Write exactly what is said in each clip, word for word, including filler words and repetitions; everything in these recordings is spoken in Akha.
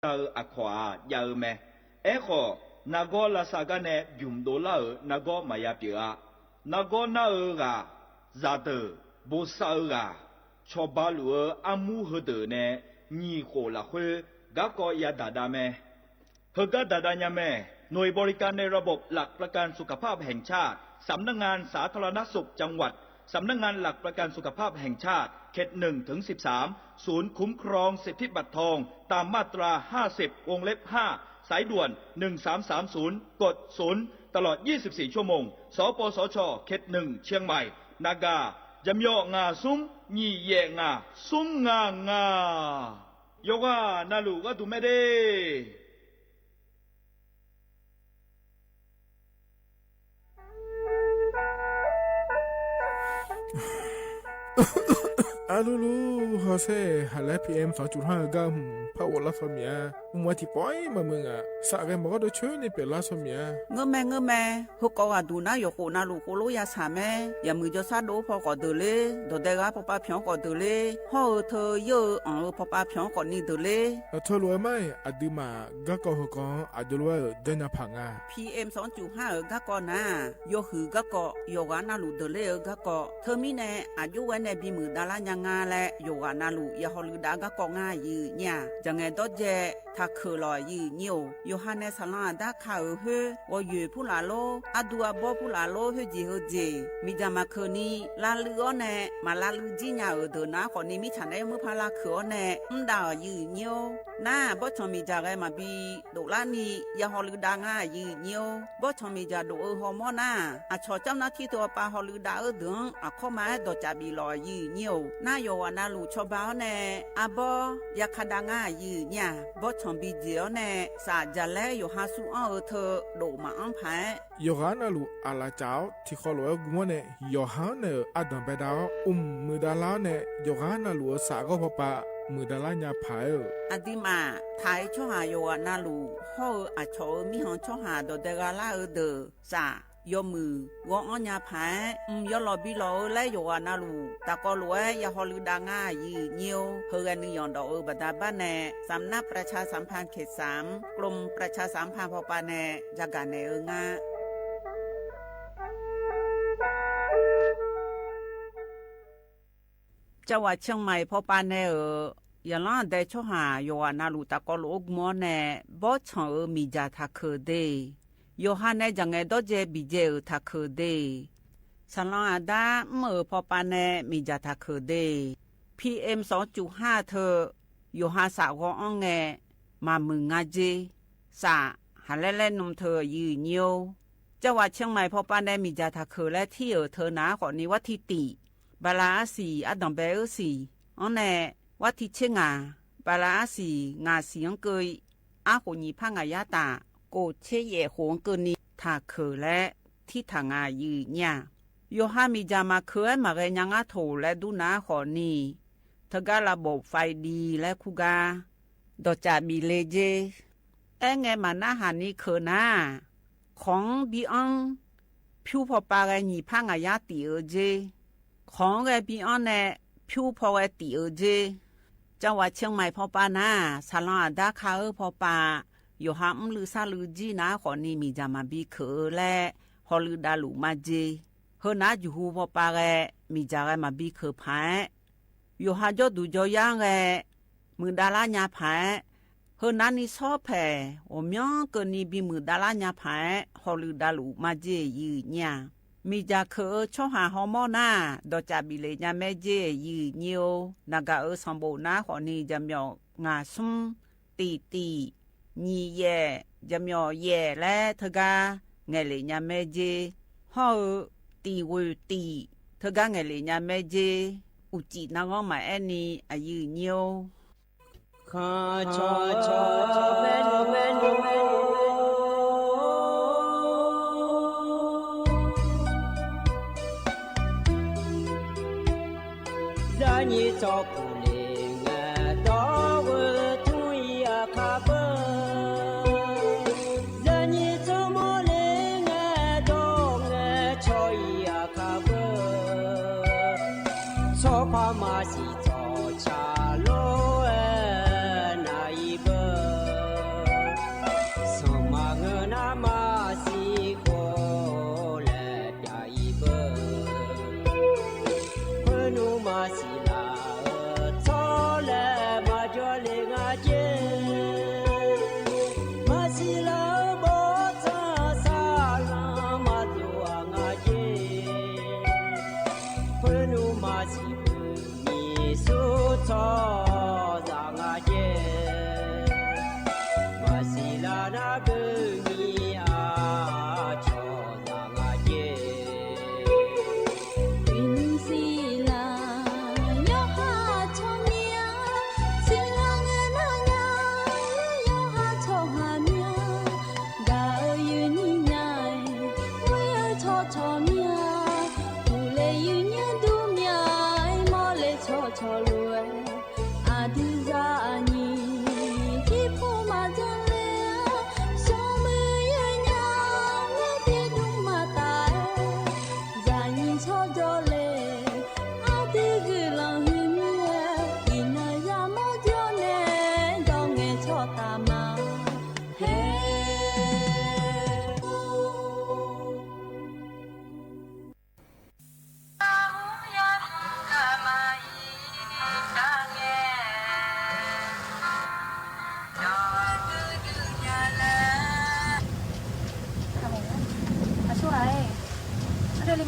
za-eu aqkawq-aq jav-eu mae. Aerkhawf, nargawr lavsav gar nae bymq dovlar-euq nargawr maqya pyeuf-a. Nargawr nar-eu ghaq, zaqdeuq, bosav-eu ghaq, cawba luf-eu armur heudeuq nae nyiq khof lafkhoer garkawv yadaq dav mae. Heugar daq dav nya mae. หน่วยบริการในระบบหลักประกันสุขภาพแห่งชาติ สำนักงานสาธารณสุขจังหวัด สำนักงานหลักประกันสุขภาพแห่งชาติ เขตหนึ่งถึงสิบสาม ศูนย์คุ้มครองสิทธิบัตรทอง ตามมาตราห้าสิบ วงเล็บห้า สายด่วน หนึ่งสามสามศูนย์ กดศูนย์ ตลอดยี่สิบสี่ชั่วโมง สปสช เขตหนึ่ง เชียงใหม่ นากา jaqmyawf ngaq smr nyiq yaef ngaq smr ngaq ngaq. Yawqghaq navluf gharduq mae de. Arlulu hawsher haqlaer P M sanqcuf har-eu gar hmq par ghoflar tawq mir-a. Mqmaq tiqpawf-ir maqmuiq ngaq, saf ghae maqgawr dawr coer ni pyeuflar tawq mir-a. Ngeurmae ngeurmae, heukawv ghaqduq nar yawqkhof navluf khoerlof ya saq mae. Yaqmuiq jawrshar dov-eu paw khawf deuq ler, dawqdae ghaq pawpav pyanq-anr khawf deuq ler, hawr-eu teu yeur-eu anq-eu pawpav pyanq-anr khawf ni deuq ler. Aqtawvlof-aer mar-iq aqduimaf garkawv heuganq-anr aqjox lof-aer-euq janrnya paq nga. P M sanqcuf har-euq garkawv nar, yawhuiq garkawv, yawqghaq navluf deuq ler-eu garkawv. Teumirnae aqjox ghae nae bimuiq davlar nya nga laer yawqghaq navluf ya hawluiv dav garkawv ngar aqyuif nyir-aq, jaqngaeq dawrdzae taqkeuq lawq aqyuif nyir-or. Yawqha nae saqlanr aqdar ka-euq khoer, ghawqyoeq purlaf lor, ardu arbawr purlaf lor, khoerjeq heujeq miqdzaq maqkeuq ni lavluiv-awr nae, maqlavluiv jir nya-euq deuq nar khawf ni mirtsaq naeq-aer murpar lavkeuq-awr nae mr dav-awq aqyuif nyir-or. Nar bawrtsanq miqdzaq ghae maqbi doflar ni ya hawluiv dav ngar aqyuif nyir-or. Bawrtsanq miqdzaq dof-eu hawmawr nar, aqcawq camr nar tir teu-awr pav hawluiv dav-eu deuq-anr aqkawr ma-aer dawqcaf bif lawq aqyuif nyir-or. Nar yawqghaq navluf cawba-awr nae arbawr yaka dav ngar aqyuif nyir-aq, bawrtsanq bi jeq-awr nae saf jaqlaer yawqha sur anr-eu teu dof maqanr paq-aer, yawqghaq navluf aqlaf caf-awr tiqkhawv lof-aer gm-awr nae, yawqha-anr naeq-euq ardanq baedav-awr, mq muiqdav lar-awr nae, yawqghaq navluf-eu saf ghawr pawpav muiqdav lar nya paq-aer-eu, aqduimaf taq-aer tsawrhaq yawqghaq navluf hawr-eu aqcawq-euq mirkhanq tsawrhaq dawqdae gha lar-eu deuq saf yawmuiq ghawr-anr nya paq-aer, mq yawlawq bi lawq-eu laer yawqghaq navluf tafkawv lof-aer ya hawluiv dav ngar aqyuif nyir-or. Heughae nuiyanq dawf-eu baqda bar nae สำนักประชาสัมพันธ์เขตสาม กรมประชาสัมพันธ์ พป nae jagaq naeq-eu nga. Cavghwaq Ciangmaiq pawpav nae-euq, yaqlanr aqdae tsawrhaq yawqghaq navluf tafkawv lof-aer gm-awr nae, bawrtsanq-euq miqdzaq taqkeuq de. Yawqha nae jaqngaeq dawrdzae biqdzae-euq taqkeuq de. Saqlanr aqdar mr-euq pawpav nae miqdzaq taqkeuq de. P M sanqcuf har teu, yawqha saf ghawr-anr ngae, maqmuiq nga jer. Saf haqlaer laer nm teu aqyuif nyir-or. Cavghwaq Ciangmaiq pawpav nae miqdzaq taqkeuq laer tir-euq teu naq-aer khawf ni war tir tif, bala arsiq ardanq bae-eu siq-anr nae, war tir tser ngaq, bala arsiq ngaq siq-anr keuv, arkhof nyiq par ngaq yar taf, kof tser yaef khof-anr keuvni taqkeuq laer tir taq nga aqyuif nyir-aq. Yawqha miqdzaq maqkeuq-aer maqghae nya ngar toq laer dur nar khawf ni, teugar lavbof faiv di laer kur gar dawqcaf bif le jer. Aerngae maqnarhaq ni keuq nar, kawq-anr bi anr, pyur pawpav ghae nyiq par ngaq yar tif-eu jer. Kawq-anr ghae bi anr nae pyur paw ghae tif-eu jer. Cavghwaq Ciangmaiq pawpav nar, saqlanr aqdar ka-eu pawpav, yawqha mrluiv sarluiv jir nar khawf ni miqdzaq maqbi keuq-eu laer hawluiv davluf majer. Heunar juqhu pawpav ghae, miqdzaq ghae maqbi keuq paq-aer, yawqha jawrduq jawryar-anr ghae muiqdav lar nya paq-aer, heunar ni sawr paeq ghawqmyanr keuvni bimuiq davlar nya paq-aer hawluiv davluf majer aqyuif nyir-aq. Miqdzaq keuq-eu tsawrhaq hawmawr nar, dawqcaf bif lef nya majer aqyuif nyir-or. Naqgaq-euq sanqbof nar khawf ni jaqmyawf ngaq smr, tif tif, nyiq yaef, jaqmyawf yaef laer teugar ngaeqlef nya majer. Hawr-eu tif ghoeq tif teugar ngaeqlef nya majer. Uqcif narghanr maqaer ni aqyuif nyir-or. Khanqcawq cawq maernmr maernmr, zaqnyiq tsawrkuq le ngae dawr ghoe tmr-ir aqkar beur. Zaqnyiq tsawrmawr le ngae dawr ngae caw-ir aqkar beur. Tsawrpar maqsiq tsawqcaq lof-aer nar-ir beur.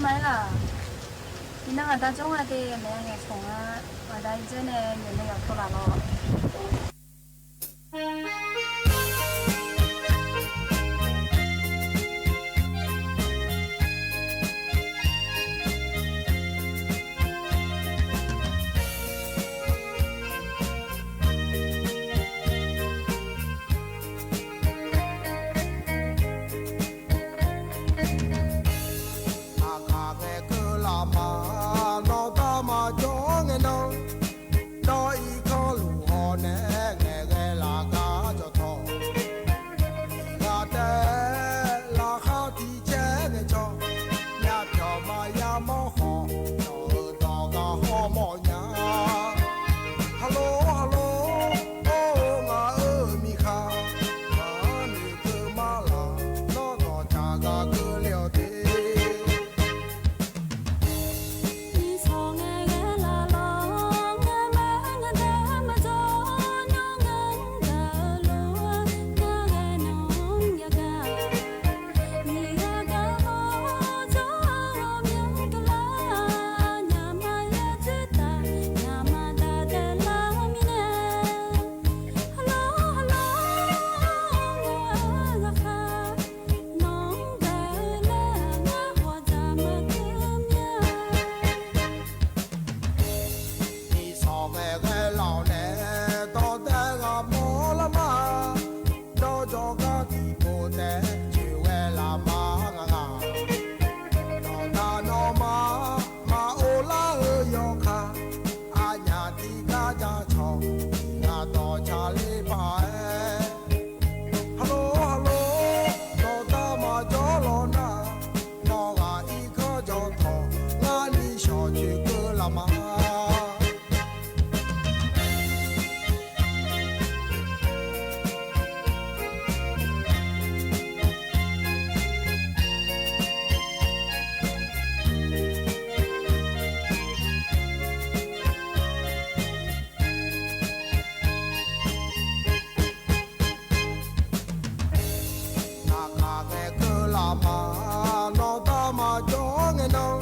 Aqma-aer laq, iqnan ngaq da jawr nga de, naeq-aer ngaeq smq-a, ngaq da irdzaer nae nyaef nae yawqtawv laf lawq. Aqkaq ghae keuvlar ma, nawr dar maqjawr ngae nan, nawr irkanr luf haw nae ngaeqghae laf gar jawr tawq. Iqghaq taef laqkhaq tiq caer ngaeqcawq, myavpyawq maqya mawr khawf, nawq-euq dawq gar hawmawr nya. Haqlo haqlo, or ngaq-euq miqkhaq, ngaq-anr noeqkeuv mar laq, nawr dawqcaq ghaq keuvle-awq de. Irsawq ngaeqghae laf lawq, ngar ma ngar da maqjawr, nawr ngar gaq-eu lof-aer, ngar ghae nawq-anr yagaq. Miqyaer gar hawr jawr-awr myawq keuvlar, nyaq ma yadzoer taf, nyaq ma da daev lar mirnae. Haqlo haqlo, ngar-eu zaqkhav, nawq-anr gaq-eu laer ngar hawdzaq maqkeuv mya. Irsawq ghae ghae lawq nae dawqdae ghaq mawr lar ma. Dawr jawrgar tiqpov taef coeq ghae laf ma ngar ghaq. Nawqda nawqma maqov lar-eu yawkaq, aqnyaf tiqgar ja cawq, iqghaq dawqcaq ler paq-aer. Haqlo haqlo, nawqda maqjawr lawq nar, nawq ghaq irkanr jawr tawq, ngar ni shawq coeq keuv laf ma. Aqkaq ghae keuvlar ma, nawqda maqjawr ngae nan,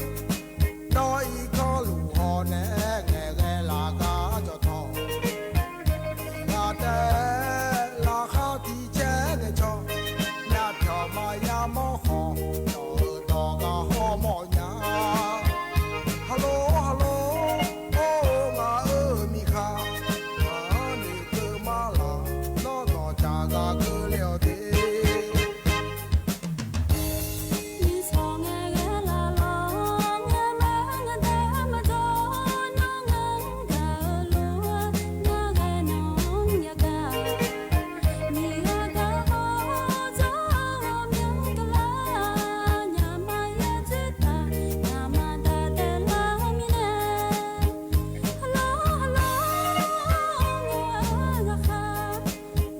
nawr irkanr luf haw nae ngaeqghae laf gar jawr tawq. Iqghaq taef laqkhaq tiq caer ngaeqcawq, myavpyawq maqya mawr khawf, nawq-euq dawq gar hawmawr nya. Haqlo haqlo, or ngaq-euq miqkhaq, ngaq-anr noeqkeuv mar laq, nawr dawqcaq ghaq keuvle-awq de. Irsawq ngaeqghae laf lawq, ngar ma ngar da maqjawr, nawr ngar gaq-eu lof-aer, ngar ghae nawq-anr yagaq. Miqyaer gar hawr jawr-awr myawq keuvlar, nyaq ma yadzoer taf, nyaq ma da daev lar mirnae. Haqlo haqlo, ngar-eu zaqkhav,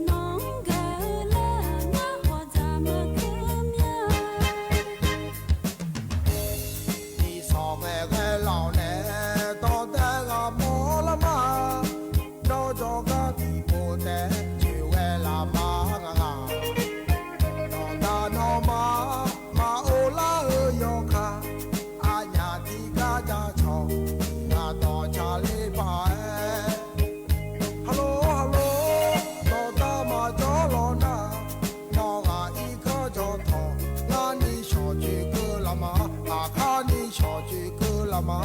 nawq-anr gaq-eu laer ngar hawdzaq maqkeuv mya. Irsawq ghae ghae lawq nae dawqdae ghaq mawr lar ma. Dawr jawrgar tiqpov taef coeq ghae laf ma ngar ghaq. Nawqda nawqma maqov lar-eu yawkaq, aqnyaf tiqgar ja cawq, iqghaq dawqcaq ler paq-aer. Haqlo haqlo, nawqda maqjawr lawq nar, nawq ghaq irkanr jawr tawq, ngar ni shawq coeq keuv laf ma, aqkaq ni shawq coeq keuv laf ma.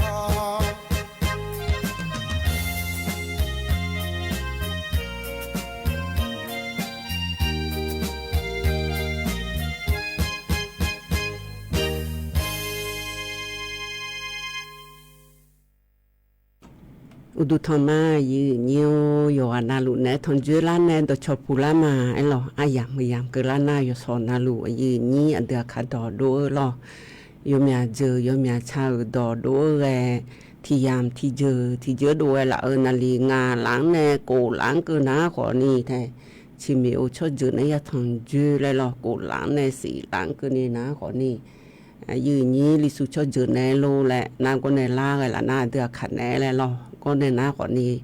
Uqduq tanq ma, aqyuif aqnyir-or, yawqghaq navluf naeq-aer tanqjoer lar nae dawqcawq puq lar ma. Aerlawq, aryamq meuq yamq keuvlar nar, yawshawq navluf aqyuif aqnyir aqdui aqkar dawq dov-eu lawr. Yawmyaq jeuq yawmyaq ca-euq dawq dov-eu ghae, tiq yamq tiq jeuq tiq jeuq dov ghae laf-eu navluf, ngaq laf-anr nae kof laf-anr keuv nar khawf ni tae, ciqmiq-eu tsawrjeuq nae ya tanqjoer laer lawr, kof laf-anr nae sif laf-anr keuvni nar khawf ni, aqyuif aqnyir Lisu tsawrjeuq nae lor laer nar gawrnae lar ghae laf nar, aqdui aqkaq naeq-aer laer lawr, gawrnae nar khawf ni,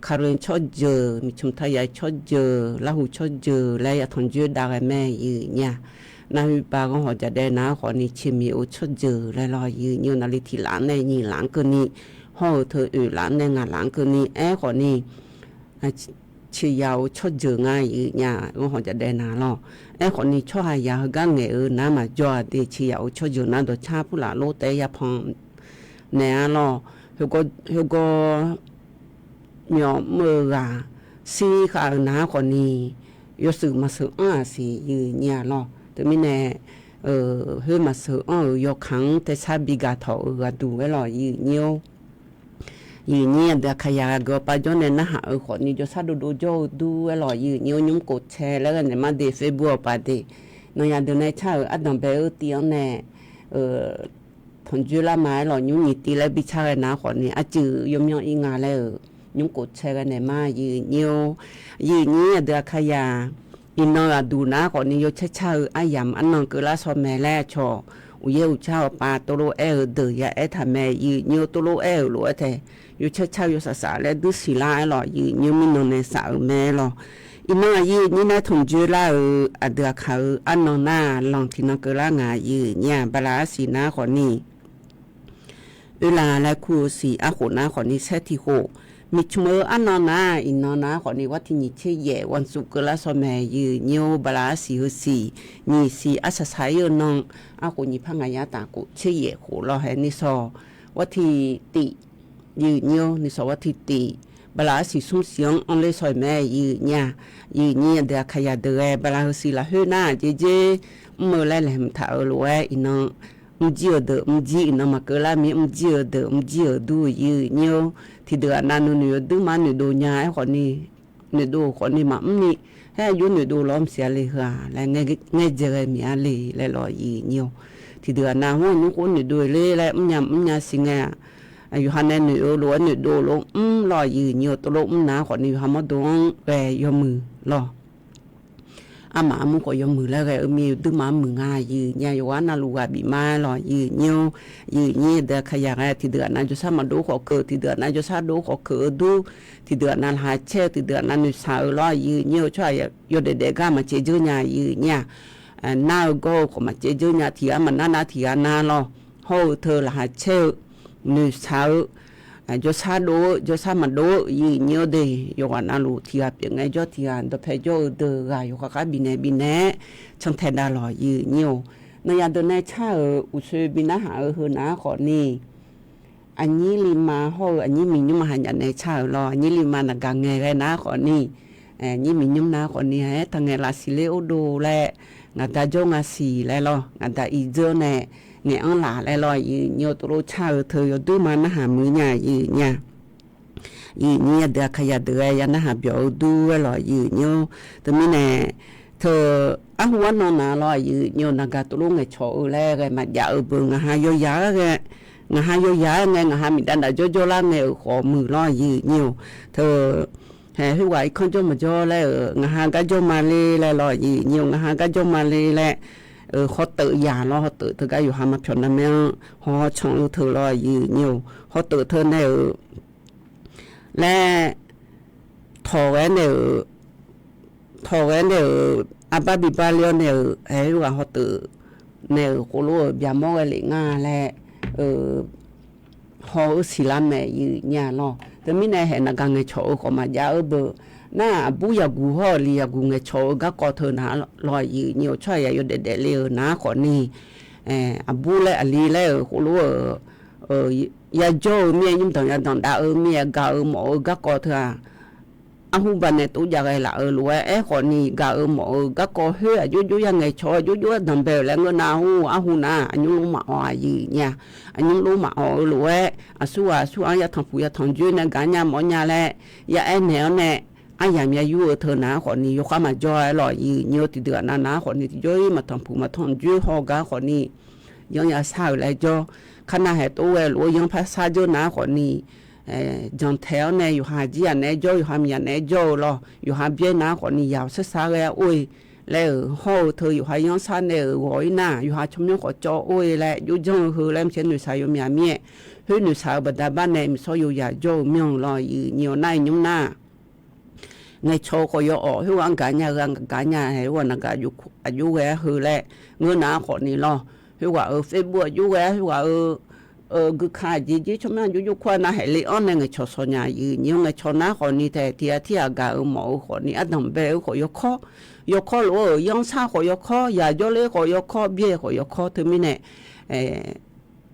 Kaqloeq tsawrjeuq, miqcmq taqyaq tsawrjeuq, Larhuq tsawrjeuq laer ya tanqjoer dav ghae mae, aqyuif aqnyir-aq. Narhaq baq ghanrhawq jaqdaev nar khawfni, ceqmiq-eu tsawrjeuq laer lawr, yiq nyiq-eu navli tiq laf-anr nae nyiq laf-anr keuvni, hawr-eu teu oeq laf-anr nae ngaq laf-anr keuvni aer khawfni, ceqyaq-eu tsawrjeuq nga yiq nya ghanrhawq jaqdaev na lawr. Aerkhawfni tsawrhaqzaq heugar ngaeq-eu nar maqjawr-aq de, ceqyaq-eu tsawrjeuq nar dawqcar purlaf lof taef-aer yapan naeq-ar lawr. Khoergawr myawf mr-eu ghaq shir khav-eu nar khawfni, yawshuif maqsheuq anr-aq siq yiq nyiq-a lawr. Teumirnae, khoer maqsheuq anr-euq yawkaq-anr taesar bi gaq tawq-euq ghaqduq aer lawr yiq nyiq-or. Yiq nyiq aqdui Aqkaqyaq ghaq geuf-awr pavjawr nae narhaq-eu khawfni jawrshar dovdov jawr-eu dur aer lawr yiq nyiq-or. Nymr kof cae laer ghae naeq mar de, Facebook-awq paq de. Nawnyaf deuq nae car-euq ardanq bae-eu tiv-anr nae tanqjoer lar ma aer lawr, nymr nyiq tiv laer bi car ghae nar khawfni, arcuiv yawmyanr ir nga laer-euq nymr kof cae ghae naeq mar yiq nyiq-or. Yiq nyiq aqdui Aqkaqyaq iqnan ghaqduq nar khawfni, yawcaer car-eu aryamq arnan keuvlar shaw mae laer cawq uqyaer uqcar-awr pav tovlof aer-eu deuq ya aer taq mae yiq nyiq-or. Tovlof aer-euq lof-aer tae, yawcaer car-eu yawsaf saf laer duir siqlar aer lawr yiq nyiq-or. Mirnan nae saf-euq mae aer lawr. Iqnan aqyuif nyir nae tanqjoer lar-euq aqdui Aqkaq-euq arnan nar lanq tiqnan keuvlar ngaq yiq nyiq-a. Bala arsiq nar khawfni, oerlaf laer kur-eu siq arkhof nar khawfni saer tiq khof, miqcmq-eu arnan nar iqnan nar khawfni, war tiq nyiq tser yaef ghanqsuf keuvlar shaw mae yiq nyiq-or. Bala arsiq heusiq nyiq siq arsaq saq ir-eu nan, arkhof nyiq par ngaq yar taf khof tser yaef khof lawr hae ni shaw war tiq tif yiq nyiq-or. Ni shaw war tiq tif, bala arsiq smr siq-anr anr ler shaw-iq mae yiq nyiq-a. Yiq nyiq aqdui Aqkaqyaq deuq ghae bala heusiq lafkhoer nar-aq, dzer dzer mr-eu laer laeqhmq taq-euq lof-aer iqnan mrjir-euq deuq mrjir, iqnan maqkeuv lar mir mrjir-euq deuq mrjir-euq dur yiq nyiq-or. Tiqdeuq aqnav nuinoeq-eu duirma noeqdov nya aer khawfni, noeqdov khawfni maqmr ni, haer aqjox noeqdov lawr mqsiq-a le heu-aq laer ngaerdzae ghae miq-a le laer lawr yiq nyiq-or. Tiqdeuq aqnav hmr nymr khoer noeqdov ler laer mrnya mrnya siq ngae-aq, yawqha nae noeq-eu lof-aer noeqdov lof mr lawr yiq nyiq-or. Tovlof mr nar khawfni yawqha mawrdo-anr ghae yawmuiq lawr. Armaf armur khawf yawmuiq laer ghae-eu mir-eu duirma muiq nga yiq nyiq-a. Yawqghaq navluf ghaq bif ma lawr yiq nyiq-or. Yiq nyiq aqdui Aqkaqyaq ghae tiqdeuq aqnav jawrshar maqdov khawf keuv, tiqdeuq aqnav jawrshar dov khawf keuv-eu dur, tiqdeuq aqnav laqkhaq caer-eu, tiqdeuq aqnav noeqshaq-eu lawr yiq nyiq-or. Tsawrhaq yawdaef daef gar maqcaev dzeur nya yiq nyiq-a. Nar-eu gawr-eu khawf maqcaev dzeur nya, tiqghaq maqnar nar tiqghaq nar lawr. Hawr-eu teu laqkhaq caer-eu, noeqshaq-eu, jawrshar dov-eu jawrshar maqdov-eu yiq nyiq-or de. Yawqghaq navluf tiqghaq pyeuf ngae jawr tiqghaq dawqpae jawr-eu deuq ghaq yawqghaq khar bifnaeq bifnaeq-aer cantae dav lawr yiq nyiq-or. Nawnyaf deuq nae car-euq uqshoe bi narhaq-eu heu nar khawfni, aqnyir li ma hawr-eu aqnyir miqnymr ma hanyaf nae car-euq lawr. Aqnyir li ma naqgaq ngaeq ghae nar khawfni, aqnyir miqnymr nar khawfni aer taq ngaeq laf siq ler or dov laer, ngaqda jawr nga siq laer lawr, ngaqda irdzeur nae ngaeq-anr laf laer lawr yiq nyiq-or. Tovlof car-eu teu yawduir ma narhaq muiq nya yiq nyiq-a. Yiq nyiq aqdui Aqkaqyaq deuq ghae ya narhaq byawq-eu dur-aer lawr yiq nyiq-or. Teumirnae teu arhu arnan na lawr yiq nyiq-or. Naqgaq tovlof ngaeqcawq-eu laer ghae maqjav-eu beu ngaqha yawyaq-aer ghae, ngaqha yawyaq-aer ngae ngaqha miqdav daf jawrjawr lar ngae-euq khawf muiq lawr yiq nyiq-or. Teu hae khoerghaq irkanr jawr maqjawr laer-euq ngaqha gar jawr ma le laer lawr yiq nyiq-or. Ngaqha gar jawr ma le laer, hawteuf yaq lawr, hawteuf teugar yawqha maqpyawq navmae-anr haw haw can-eu teu lawr yiq nyiq-or. Hawteuf teu nae-euq laer tawq ghae nae-euq, tawq ghae nae-euq, arbar bibar ler-awr nae-euq, hae khoerghaq hawteuf nae-euq khoerlof-euq byaqmawr ghae lef nga laer haw-eu siqlar mae yiq nyiq-a lawr. Teumirnae hae naqgaq ngaeqcawq-eu khawf maqjav-eu beu nar-aq, aqbur yaqguq hawr-euq li yaqguq ngaeqcawq-eu garkawv teu na lawr yiq nyiq-or. Tsawrhaq yaq yawdaef daefle-euq nar khawfni, aqbur laer aqli laer-euq khoerlof-euq yajawr-eu mir-aer, nymrdanq yadanq dav-eu mir-aer, gaq-eu mawf-eu garkawv teu-aq, arhu baqnaeq tov jav ghae laf-eu lof-aer, aerkhawfni gaq-eu mawf-eu garkawv khoer aqjox jox ya ngaeqcawq-eu aqjox jox-aer danqbae-euq laer ngeur nar, arhu nar aqnymr lof maqawq-a yiq nyiq-a. Aqnymr lof maqawq-eu lof-aer, aqsurghaq aqsurghaq-anr ya tanqpuq ya tanqjoer nae gaq nya mawf nya laer ya aer naeq-awr nae, aryamq ya yur-eu teu nar khawfni yawkhav maqjawr-aer lawr yiq nyiq-or. Tiqdeuq aqnav nar khawfni tiqjawr-ir maqtanqpuq maqtanqjoer haw gar khawfni yanr ya shar-euq laer jawr. Kar nav hae tov ghae lof-aer yanr par shar dzeur nar khawfni, jantaeq-awr nae yawqha jir yaq naeq-aer jawr, yawqha miqyaq naeq-aer jawr-eu lawr. Yawqha byaer nar khawfni yaq-awq sarsar ghae-a or-e laer-euq hawr-eu teu yawqha yanr shar nae-euq ghawq-ir nar, yawqha tsawrmyanr khawf cawv or-e laer jov janr-eu heu laer maqtser noeqshaq yawmyaq mir-aer, khoer noeqshaq-eu baqda bar nae miqsawr yawzaq jawr-eu myanr-eu lawr yiq nyiq-or. Nar-iq nymr nar ngaeqcawq-eu khawf yawawq, khoerghaq-anr gaqnya-eu gaqnya-aer, khoerghaq naqgaq aqjox ghae-aer heu laer ngeur nar khawfni lawr. Khoerghaq-euq Facebook aqjox ghae-aer, khoerghaq-euq guiqkaq jeq jir tsawrmyanr jawrjawr kur-aer nar haeq le-anr nae ngaeqcawq shawq nya-iq nyi-awr ngaeqcawq nar khawfni taef tiq ghaq tirghaq gaq-euq mawf-eu khawfni ardanq bae-eu khawf yawkawr, yawkawr lof-aer-euq yanrsar khawf yawkawr, yaq jawrler khawf yawkawr, byaer khawf yawkawr. Teumirnae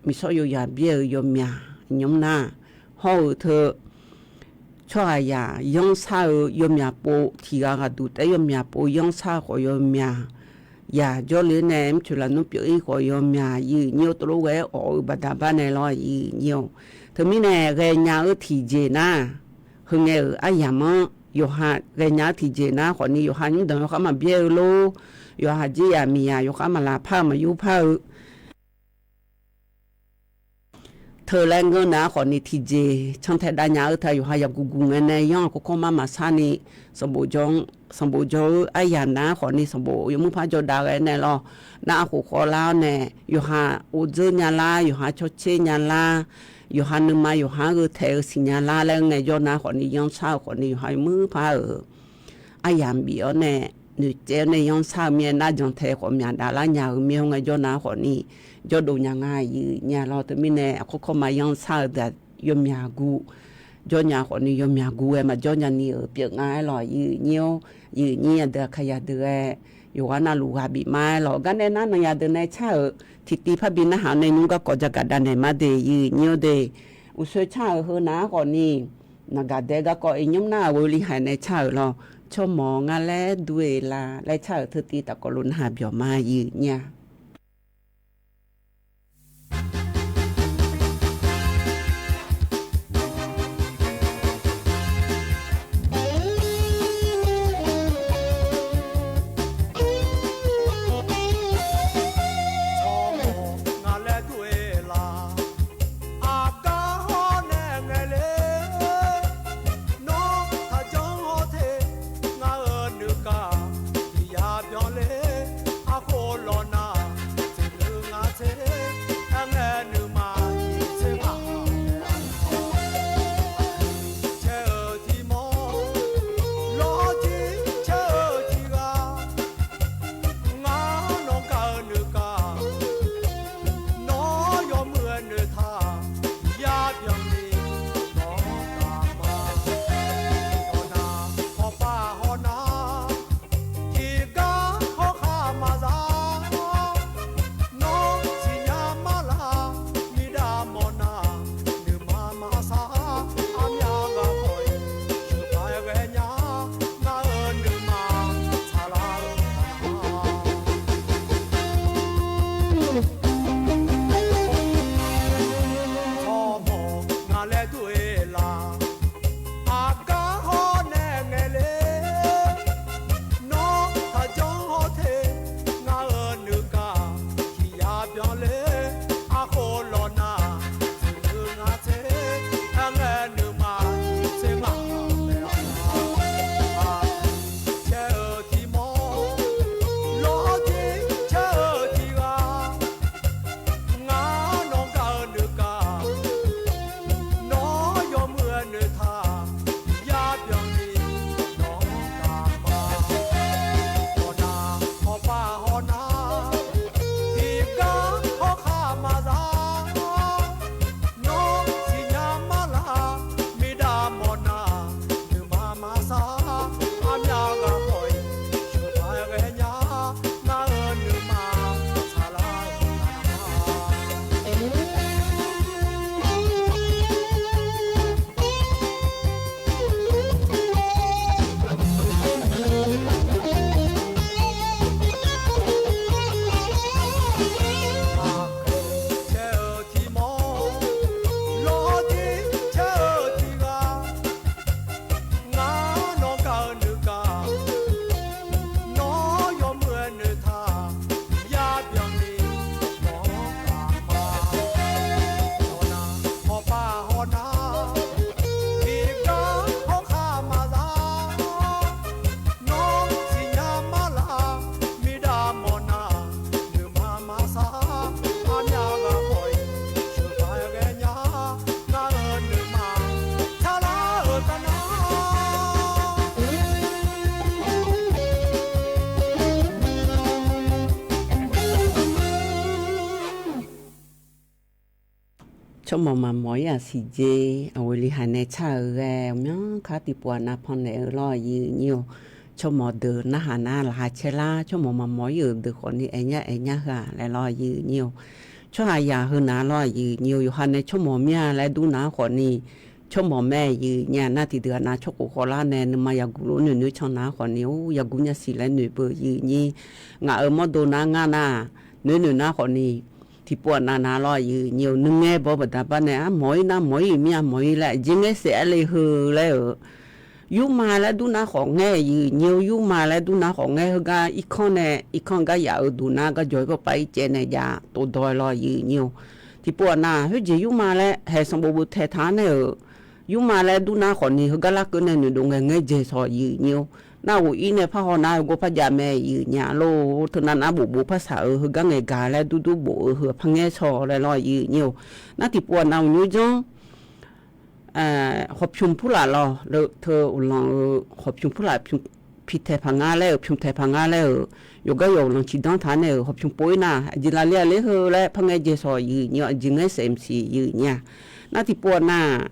miqsawr yawyaq byaer-eu yawmyaq nymr nar, hawr-eu teu tsawrhaqzaq yanrsar-eu yawmyaq pov tiq ghaq ghaqduq taef-aer yawmyaq pov yanrsar-eu khawf yawmyaq, yaq jawrler nae mrcoeq lafnmr pyeuf-ir khawf yawmyaq, iq nyi-awr tov lof ghae-aer awf-eu baqda bar nae lawr, iq nyi-awr. Teumirnae ghaenya-eu tiqjeq nar, heungae-euq aryamq-anr yawqha ghaenya-eu tiqjeq nar khawfni yawqha nymrdanq yawkhar maqbyaer-eu lor, yawqha jeryaq miqyaq yawkhar maqlaq par-eu maqyur par-eu teu laer ngeur nar khawfni tiqjeq cantae dav nya-eu teu yawqha yaqguq guq ngae nae yanr-aq kawrkawr mar maqsarni, sanqbof jawr-eu aryamq nar khawfni sanqbof yawmuir par jawrdav ghae nae lawr, nar khof khawvlar-awr nae yawqha ghovdzeur nya lar, yawqha cawtser nya lar, yawqha nuima yawqha-anr gheu taeq-eu siqnya lar laer ngaejawr nar khawfni yanrsar-eu khawfni yawqha yawmuir par-euq aryamq bif-awr nae noeqtsaev-awr nae yanrsar-eu mir-aer nar jantae khawf myaqdavlar nya-eu mir-awr ngaejawr nar khawfni jawrdov nya nga, iq nyi-a lawr. Teumirnae aqkawr kawrma yanrsar-eu deuq-aq yawmyaq guv jawr nya khawfni yawmyaq guv-aer maqjawr nya ni-euq pyeuf nga-aer lawq, iq nyi-awr. Iq nyi-a deuq aqkaqyaq deuq-aer yawqghaq navluf ghaq bif ma-aer lawq. Garnae nar naqyaq deuq nae car-euq tiqtiv parbi narhaq-awr nae nymr garkawv jagaq davnaeq ma de, iq nyi-awr de. Uqsoer car-euq heu nar khawfni naqgaq daef garkawv iq nymr nar-aq ghoeli haiq nae car-euq lawr. Tsawrmawq nga laer dur-eq la laer car-euq teutiv tafkawv luf narhaq byawq ma, iq nyi-a. Tsawrmawq nga laer dur-eq la, aqgar hawr nae ngaeq le, nawr taqjanr hawr te, ngar-euq nuikaq tiq ya byanle, arkhof lawq nar Tsawrmawq maqmawq-ir-aq siqjeq, aqghoe li haiq nae car-euq ghae, aqmyanluf kar tiqpov-aq nav pannaeq-eu lawr aqyuif aqnyir-or. Tsawrmawq deuq narhaq nar laqkhaq caer lar, tsawrmawq maqmawq-ir-euq deuq khawfni aernyar aernyar heu-aq laer lawr aqyuif aqnyir-or. Tsawrhaqzaq heu nav lawr aqyuif aqnyir-or, yawqha nae tsawrmawq mir-a laer dur nar khawfni, tsawrmawq mae aqyuif aqnyir-aq, nar tiqdeuq-aq nav tsawrkhof khawvlar nae nuima yaqguq lof noeqnoeq can nar khawfni, or yaqguq nya siq laer noeq beu aqyuif aqnyir. Ngaq-euq mawrdo nar ngar nar, noeqnoeq nar khawfni, tiqpov-aq nav nav lawr aqyuif aqnyir-or, nuingae baw-eu baqda bar nae armawq-ir nar mawq-ir, mir-a mawq-ir laer aqjeq ngaer saef-aer le heu laer-euq. Yurma laer dur nar khawf ngaer aqyuif aqnyir-or, yurma laer dur nar khawf ngaer, heugar irkanr nae irkanr gar yaf-eu duq nar gar jawr-ir pawpav-ir caev nae jav tov dawr-aer lawr aqyuif aqnyir-or. Tiqpov-aq nav khoerjeq yurma laer haeq sanqbof bof taeq taq-anr nae-euq, yurma laer dur nar khawfni heugar larkeuv nae noeqdov ngaeq ngaer jeq shawq aqyuif aqnyir-or. Nar ghof-ir nae parhaw nar-eu gawr par jav mae aqyuif aqnyir-a lor. Teu nav nar bof bof par shaq-euq heugar ngaeq gaq laer dur dur bof-eu heu-aq par ngaer shawq laer lawr aqyuif aqnyir-or. Nar tiqpov-aq nav uqnymr janr hawqpymq purlaf lawr, teu uqlanq-eu hawqpymq purlaf pymq, pitaeq paq nga laer-euq, pymq taeq paq nga laer-euq, yawqgar yawq uqlanq ciqdanr taq nae-euq hawqpymq pov-ir nar, aqjeq lafle-a ler heu laer par ngaer jeq shawq aqyuif aqnyir-or, aqjeq ngaer saef mqsiq aqyuif aqnyir-a. Nar tiqpov-aq nar,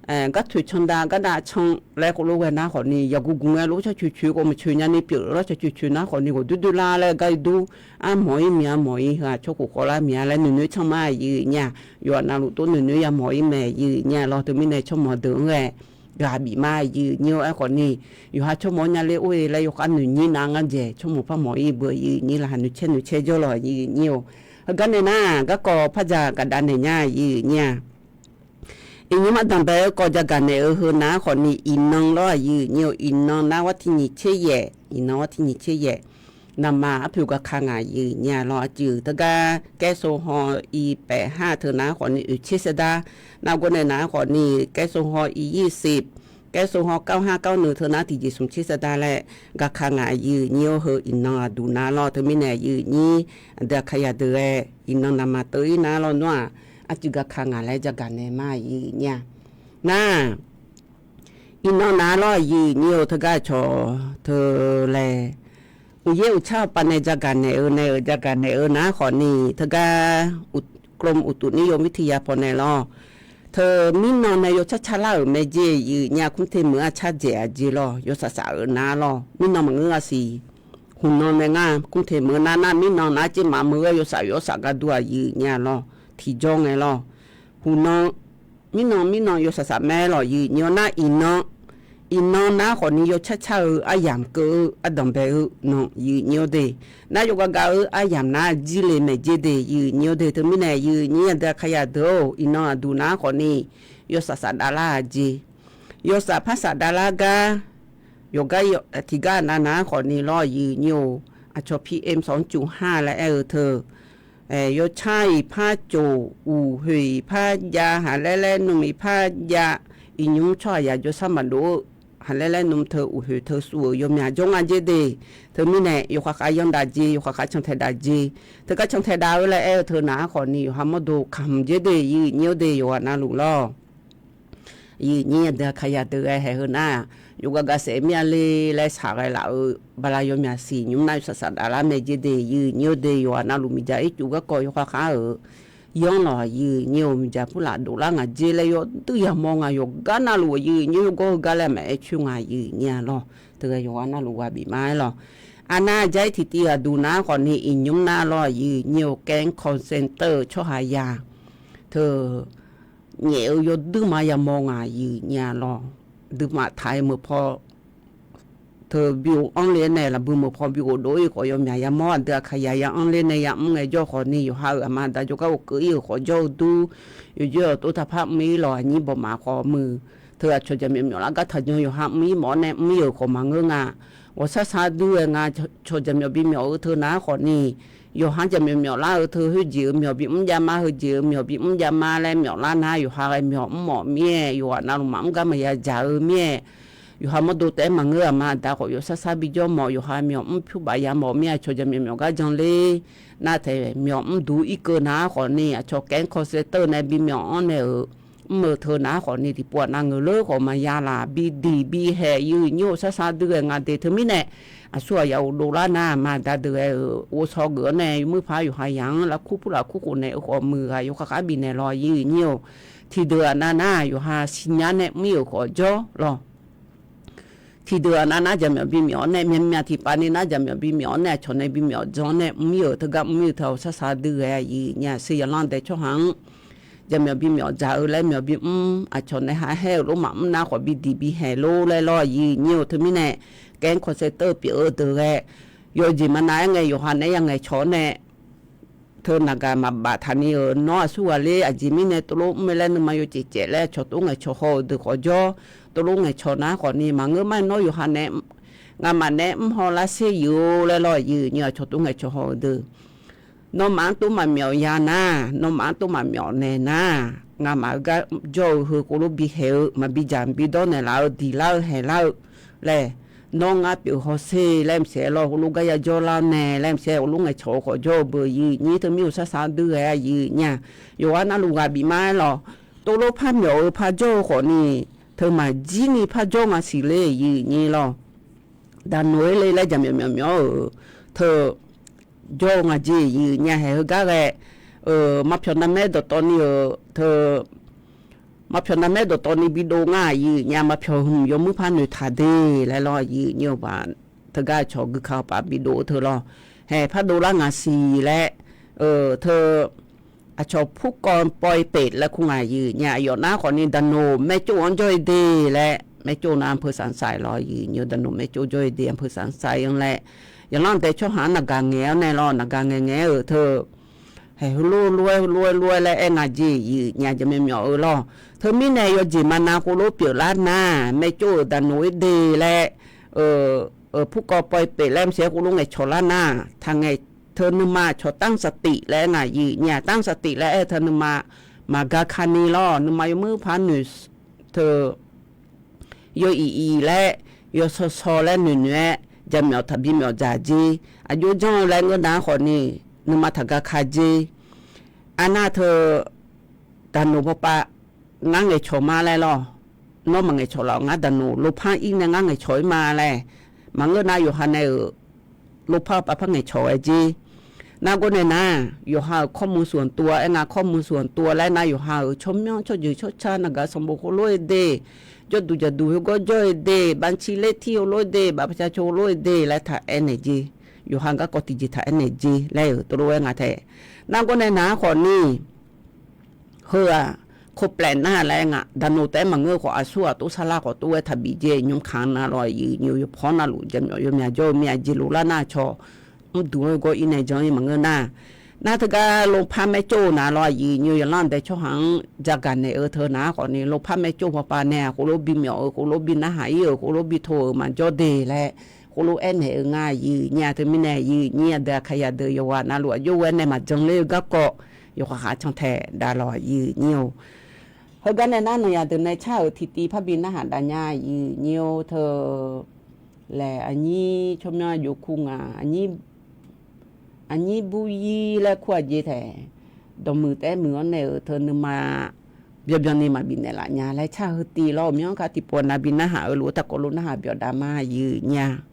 gar toeq can dav gar dav can laer khoerlof ghae nar khawfni, yaqguq guq ngae lof-aer carcoeq coeq khawf maqcoeq nyani pyeuf-eu lar carcoeq coeq nar khawfni ghawqdoer doer lar laer gar-ir dur, armawq-ir mir-a mawq-ir heu-aq tsawrkhof khawvlar mir-a laer noeqnoeq can ma aqyuif aqnyir-a. Yawqha navluf tov noeqnoeq yamawq-ir mae aqyuif aqnyir-a lawr. Teumirnae tsawrmawq deuq-anr ghae ghaq bif ma aqyuif aqnyir-or. Aerkhawfni, yawqha tsawrmawq-anr nya ler or-e laer yawkhav noeq nyir nav ngar dzaeq tsawrmawq par mawq-ir beu aqyuif aqnyir laqkhaq noeqcaer noeqcaer jawr lawq aqyuif aqnyir-or. Heugar nae nar garkawv par jagaq dav naeq nya aqyuif aqnyir-a. Iqnymr ardanqbae-eu kawv jagaq naeq-eu heu nav-anr khawfni iqnan lawr aqyuif aqnyir-or, iqnan nar war tiq nyiq tser yaef, iqnan war tiq nyiq tser yaef. Naqma arpoeq gaqka ngaq aqyuif aqnyir-a lawr. Aqjeq teugar kaersov haw iq paef har teu nav-anr khawfni oeq tser sar dar, nar gawr nae nav-anr khawfni kaersov haw iq yir siq, kaersov haw kar har kar nuiq teu nar tiqjeq smq tser sar dar laer gaqka ngaq aqyuif aqnyir-or. Heu iqnan aqduq nav lawr. Teumirnae aqyuif aqnyir aqdui aqkaqyaq deuq-aer iqnan naqma teuv-ir nar lawr nawr-aq, arcuiv gaqka ngaq laer jagaq naeq ma aqyuif aqnyir-a. Nar iqnan nav lawr aqyuif aqnyir-or. Teugar cawq teu laer uqyaer uqtsar pav nae jagaq naeq-eu nae-euq jagaq naeq-eu nar khawfni, teugar กรมอุตุนิยมวิทยา pawnae lawr. Teu mirnan nae yawcar car lar-euq mae jeq aqyuif aqnyir-a, กรุงเทพ meuq-anr car dzaeq aqjeq lawr, yawsaf saf-euq nar lawr. Mirnan maqngeur-a siq. Huqnan nae ngar กรุงเทพ meuq nar nar mirnan nar tser maf meuq-aer yawsaf yawsaf gar dur aqyuif aqnyir-a lawr. Tiqjawr ngae lawr. Huqnan mirnan mirnan yawsaf saf mae lawq aqyuif aqnyir-or. Nar iqnan, iqnan nar khawfni yawcar car-eu aryamq keuv-eu ardanqbae-eu nan aqyuif aqnyir-or de. Nar yawqgar gaq-eu aryamq nar jir le maeq jer de aqyuif aqnyir-or de. Teumirnae aqyuif aqnyir aqdui aqkaqyaq deuq-or, iqnan aqduq nar khawfni yawsaf saf davlar-a jeq. Yawsaf par saf davlar gar, yawqgar tiqgar nav nav-anr khawfni lawr aqyuif aqnyir-or. Aqcawq PM สองจุดห้า laer aer-eu teu, yawcar-iq par cof, uqhoeq-iq par jav, haqlaer laer nmr-iq par jav, iqnymr tsawrhaqzaq jawrshar maqdov-eu, haqlaer laer nmr teu uqhoeq teu suf-euq yawmyaq jawr nga jer de. Teumirnae yawqkhaq khaq yandaf jeq, yawqkhaq khaq cantaeq daf jeq. Teugar cantaeq daf-eu laer aer-eu teu nav-anr khawfni yawqha mawrdo kamq jer de aqyuif aqnyir-or de yawqghaq navluf lawr. Aqyuif aqnyir aqdui aqkaqyaq deuq ghae haeq heu nar, yawqgar gaq saef mir-a le laer shaq ghae laf-eu bala yawmyaq siq nymr nar yawsaf saf davlar mae jer de aqyuif aqnyir-or de. Yawqghaq navluf miqdzaq ircuf garkawv yawkhav khar-euq yanr lawq aqyuif aqnyir-or. Miqdzaq purlaf dovlar ngaq jer laer yawduir yamawr nga yawqgar navluf aqyuif aqnyir yawgawr heugar laer maqaer coer nga aqyuif aqnyir-a lawr. Teu ghae yawqghaq navluf ghaq bif ma-aer lawq. Aqnav aqjair tiqtiv aqduq nav-anr khawfni iqnymr nar lawr aqyuif aqnyir-or, แก๊งคอลเซ็นเตอร์ tsawrhaqzaq teu nyaef-eu yawduir ma yamawr nga aqyuif aqnyir-a lawr. Duimaf taq-aer meuq paw teu bi ghof anr le-aer nae lafbui meuq paw bi ghof dov-ir khawf yawmyaq yamawr, aqdui aqkaqyaq ya anr ler nae yamr ngaejawr khawfni yawqha-euq aqma aqda jawrgar ghofkeuv-ir-euq khawf jawr-eu dur. Yawjoer-awq tov taqpar mr-ir lawq aqnyir bawqmaf khawf muiq. Teu aqcawq jaqmyawf myawf lar gar taqjan yawqha mr-ir mawf-awr nae mr-ir-euq khawf maqngeur nga. Ghawqshar shar dur-aer nga, cawq jaqmyawf bimyawf-eu teu nav-anr khawfni yawqha jaqmyawf myawf lar-eu teu khoerjeq-euq myawq bimr jav ma, heujeq-euq myawq bimr jav ma laer myawf lar nar yawqha ghae myawq mr mawf mir-aer yawqghaq navluf maqmr gar maqya dzaq-eu mir-aer, yawqha mawrdo taef-aer maqngeur aqma aqda khawf yawqshar shar bijawr mawf, yawqha myawf mr pyur baf ya mawf mir-a. Cawq jaqmyawf myawf gar jan ler nar taef myawf mr duq irkeuv nav-anr khawfni aqcawq แก๊งคอลเซ็นเตอร์ nae bimyawf-anr nae-euq mr-euq teu nar khawfni tiqpov aqnav ngeuq leur khawf maqya laf, bidiq bihaeq yir nyir-eu sarsar dui ghae nga de. Teumirnae aqsur aqyawf uqdov lar nar, maqda deuq ghae-euq ghovshaw geuf-anr nae yawmuir paq yawqha yaq-anr lavkur pur lafkur khof naeq-eu khawf muiq ghaq yawkhav khar bifnaeq lawq yir nyir-or. Tiqdeuq aqnav nar yawqha siqnya nae mr-ir-euq khawf jawr lawq. Tiqdeuq aqnav nar jaqmyawf bimyawf-awr nae, myavmyav tiqpav ni nar jaqmyawf bimyawf-awr nae, aqcawq nae bimyawf dzan-awr nae mr-ir-euq teugar mr-ir-eu teu-awq sarsar dui ghae-a yir nyir-a. Sir yaqlanr dae tsawrhaq-anr jaqmyawf bimyawf dzaq-eu laer myawf bimr, aqcawq nae ha haer-euq lor maqmr nar khawf bidiq bihaeq lor laer lawr yir nyir-or. Teumirnae kaer-anr kawsaer teu-eu pyeuf-eu deuq ghae, yawjeq maqnav-aer ngae yawqha nae-aer ya ngaeqcawq-awr nae, teu naqgaq maqbaf taqni-euq nawr aqsur ghaq ler aqjeq mirnae tovlof mr-eu laer nuima yawcaef caef laer aqcawq tov ngaeqcawq haw-euq deuq khawf jawr, tovlof ngaeqcawq nar khawfni maqngeur mar-aer nawr yawqha nae ngamaf nae mr haw lar sher yir-or laer lawr yir nyir-a. Aqcawq tov ngaeqcawq haw-euq deuq nawmaf-anr tov maqmyawf ya nar, nawmaf-anr tov maqmyawf naeq nar, ngamaf-euq gar jawr-eu heu khoerlof bihaeq-eu maqbi dzaq maqbi dawr naeqlaf-eu diq lar-eu haeq lar-eu laer, nawr ngar pyeuf hawsher laer maqsiq-aer lawr, heulof gar ya jawr lar-awr nae laer maqsiq-aer heulof ngaeqcawq-eu khawf jawr-eu beuq yir nyir teu mir-euq sarsar dui ghae-a yir nyir-a. Yawqghaq navluf ghaq bif mar-aer lawq, tovlof par myawf-eu par jawr-eu khawfni, teu maqjir ni par jawr nga siq ler yir nyir lawr. Daqnoq-aer le laer jaqmyawf myawf myawf-euq teu jawr-eu nga jeq yir nyir-a. Haeq heugar ghae, maqpyawq navmaer dawqtawv ni-euq teu maqpyawq navmaer dawqtawv ni bidov ngar yir nyir-a. Maqpyawq hmq yawmuir par noeqtaq de laer lawr yir nyir-eu baq, teugar aqcawq guika paf bidov-eu teu lawr. Haeq par dovlar nga siq laer, teu aqcawq purkawv pawv-ir pef laer kur nga yir nyir-a. Aqyawf nar khawfni daqnoq maercof-anr jawr-ir de laer, maercof nar อำเภอสันทราย lawr yir nyir-eu, daqnoq maercof jawr-ir de อำเภอสันทราย-anr laer, yaqlanr dae tsawrhaq-anr naqgaq ngaeq-awr nae lawr, naqgaq ngaeq ngaeq-euq teu haeq heulof lof-aer lof-aer lof-aer laer aer nga jeq yir nyir-a. Jaqmyawf myawf-eu lawr. Teumirnae yawjeq maqnav khoerlof pyeuflar nar, maercof-euq daqnoq-ir de laer, purkawv pawv-ir pef laer maqsiq-aer khoerlof ngaeqcawq lar nar, taqngaeq teu nuima aqcawq ตั้งสติ laer aer nga yir nyir-a. ตั้งสติ laer aer-eu teu nuima maqgaka ni lawr, nuima yawmuir par noeq teu yaw iq iq laer, yawsaw saw laer noeq noeq-aer jaqmyawf taqbi myawf dzaq jer. Aqjox janr-eu laer ngeur nar khawfni nuima taqgaka jer. Arnav teu daqnoq bawpav ngar ngaeqcawq ma laer lawr. Nawr maqngaeqcawq laf-awq, ngar daqnoq lopar ir nae ngar ngaeqcawq-ir ma laer. Maqngeur nar yawqha nae-euq lopar pav par ngaeqcawq-aer jer. Nargawr nae nar, yawqha-euq ข้อมูลส่วนตัว aer nga, ข้อมูลส่วนตัว laer nar yawqha-euq tsawrmyanr tsawrjeuq tsawrca naqgaq sanqbof khoerlof-aer de, jawrduq jaqduq khoergawr jawr-ir de, บัญชีเลขที่ khoerlof-aer de, บัตรประชาชน khoerlof-aer de laer taq aernaeq jer. Yawqha garkawv tiqjeq taq aernaeq jer laer-euq tov lof-aer nga tae. Nargawr nae nar khawfni heu-aq, คนแปลกหน้า laer nga, daqnoq taef-aer maqngeur khawf aqsur ghaq tov sarlar khawf tov-aer taqbif jer. Nymrkanq navluf-aq yir nyir-eu yawpawr navluf jaqmyawf yawmyaq jawr-eu mir-a jeq loflar nar aqcawq mr duq-aer gawr ir nae jan-ir maqngeur nar. Nar teugar lopar maercof-eu navluf-aq yir nyir-eu yaqlanr dae tsawrhaq-anr jagaq naeq-eu teu nar khawfni lopar maercof bawpav nae-aq khoerlof bimyawf-eu, khoerlof bi narhaq ir-euq, khoerlof bi to-euq maqjawr de laer khoerlof aernaeq-eu nga yir nyir-a. Teumirnae yir nyir aqdui aqkaqyaq deuq yawqghaq navluf aqjox ghoe-aer nae maqjan ler-eu garkawv yawqha khaq cantaeq davluf-aq yir nyir-or. Heugar nae nar naqyaq deuq nae car-euq tiqtiv parbi narhaq dav nya yir nyir-or teu. Laeq aqnyir tsawrmyanr jov kur nga, aqnyir bur yir laer kur-aq jeq taeq, dawqmuiq taef-aer muiq-awr nae-euq teu nuima byanbyan ni maqbif naeqlaf nya laer car heu tiv lawr-euq myanr kar tiqpov nav bi narhaq-eu lof-aer taqkawv lof narhaq byawf dav ma yir nyir-a.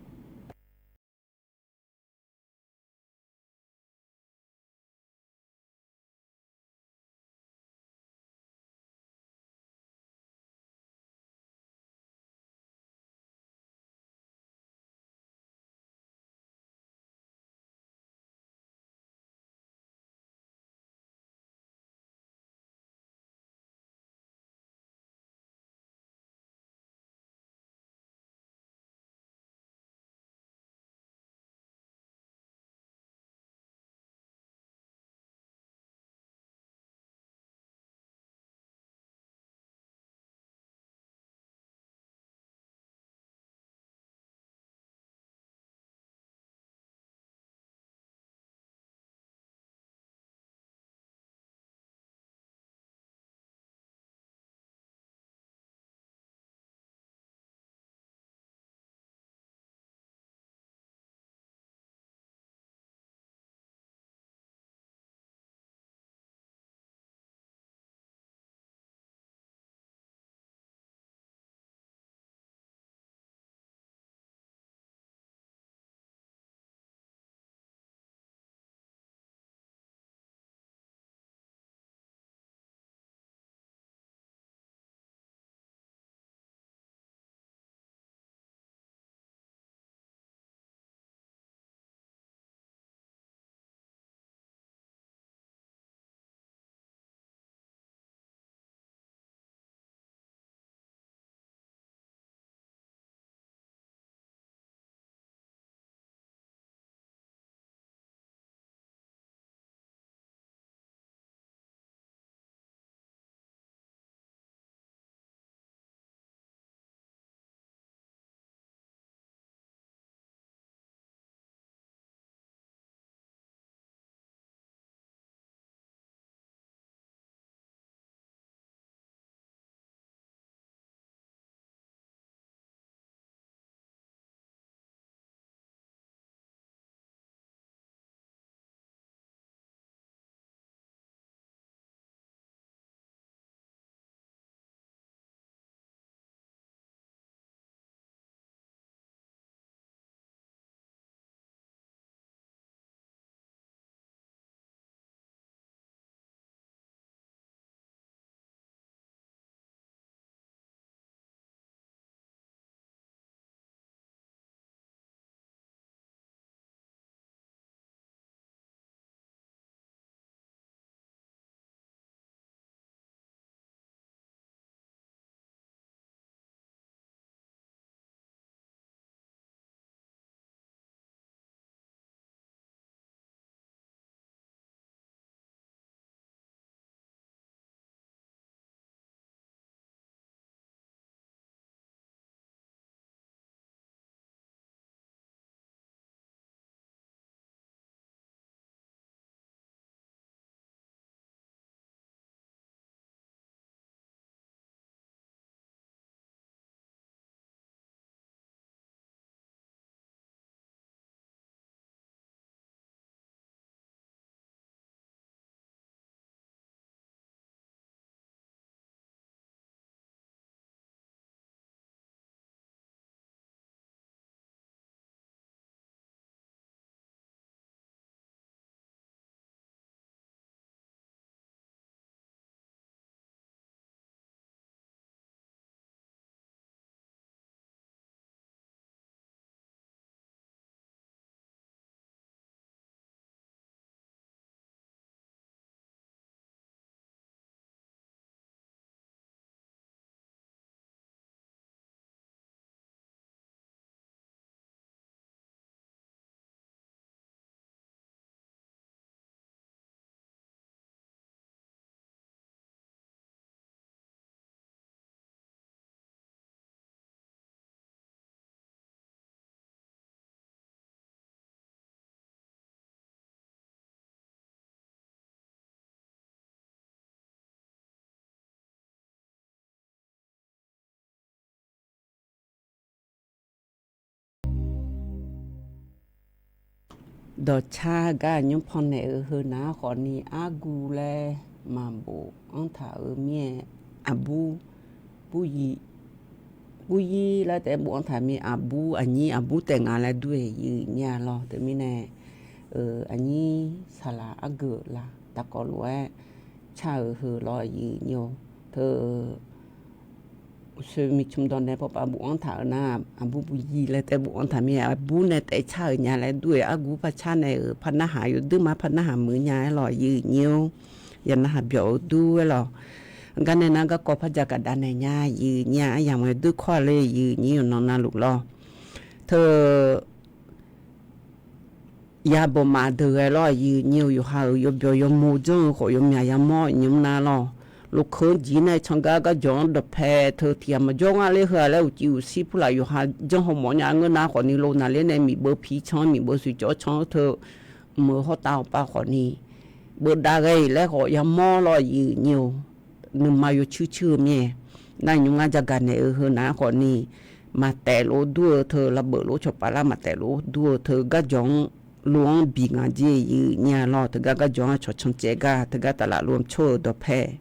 Dawqcar gar aqnymr pannaeq-eu heu nar khawfni argu laer maqbof-anr taq-euq mir-aer, aqbur, bur, bur-ir laer taef-aer bof-anr taq mir aqbur aqnyir aqbur taef nga laer dur-eq yif nya lawr. Teumirnae aqnyir saqlaq argeuq laq taqkawv lof-aer car-euq heu lawr yif nyir-or. Teu uqshoe miqcmq dawq nae pawpav bof-anr taq-euq nar, aqbur bur-ir laer taef bof-anr taq mir-aer, aqbur nae taef car-euq nya laer dur-eq, argu par car nae-euq par narhaq yawduir ma par narhaq muiq nya-aer lawr yif nyir-or. Yaq narhaq byawq-eu dur-aer lawr. Garnae nar garkawv par jagaq dav naeq nya yif nyir-a, aryamq-aer dur kawr-a le yif nyir-euq nan navluf lawr. Teu ya bawqmaf deuq ghae lawr yif nyir-or, yawqha-euq yawbyawq yawmuiq janr-eu khawf yawmyaq yamawr nymr nar lawr. Lokeuq-anr jir nae cangar garjawq-anr dawqpae teu tiq ghaq maqjawr ngar ler heu-aq laer uqcif uqsir purlaf yawqha janr hawmawf nya ngeur nar khawfni lo naqler nae miqbeuv pi can-anr miqbeuv suiqcawv can-anr teu mq-euq hawrtav hawpav khawfni beudav ghae-iq laer khawf yamawr lawr yif nyir-or. Nuima yawcuir cuir-eu mir-aer, nar nymr ngar jagaq naeq-eu heu nar khawfni maqtaef lof dur-eu teu, lavbeuf lof cawqpav lar maqtaef lof dur-eu teu garjawq-anr lo-anr biq ngaq jer yif nyir-a lawr. Teugar garjawq-anr cawq cancaev gar teugar taflaf lo-anr cawr-eu dawqpae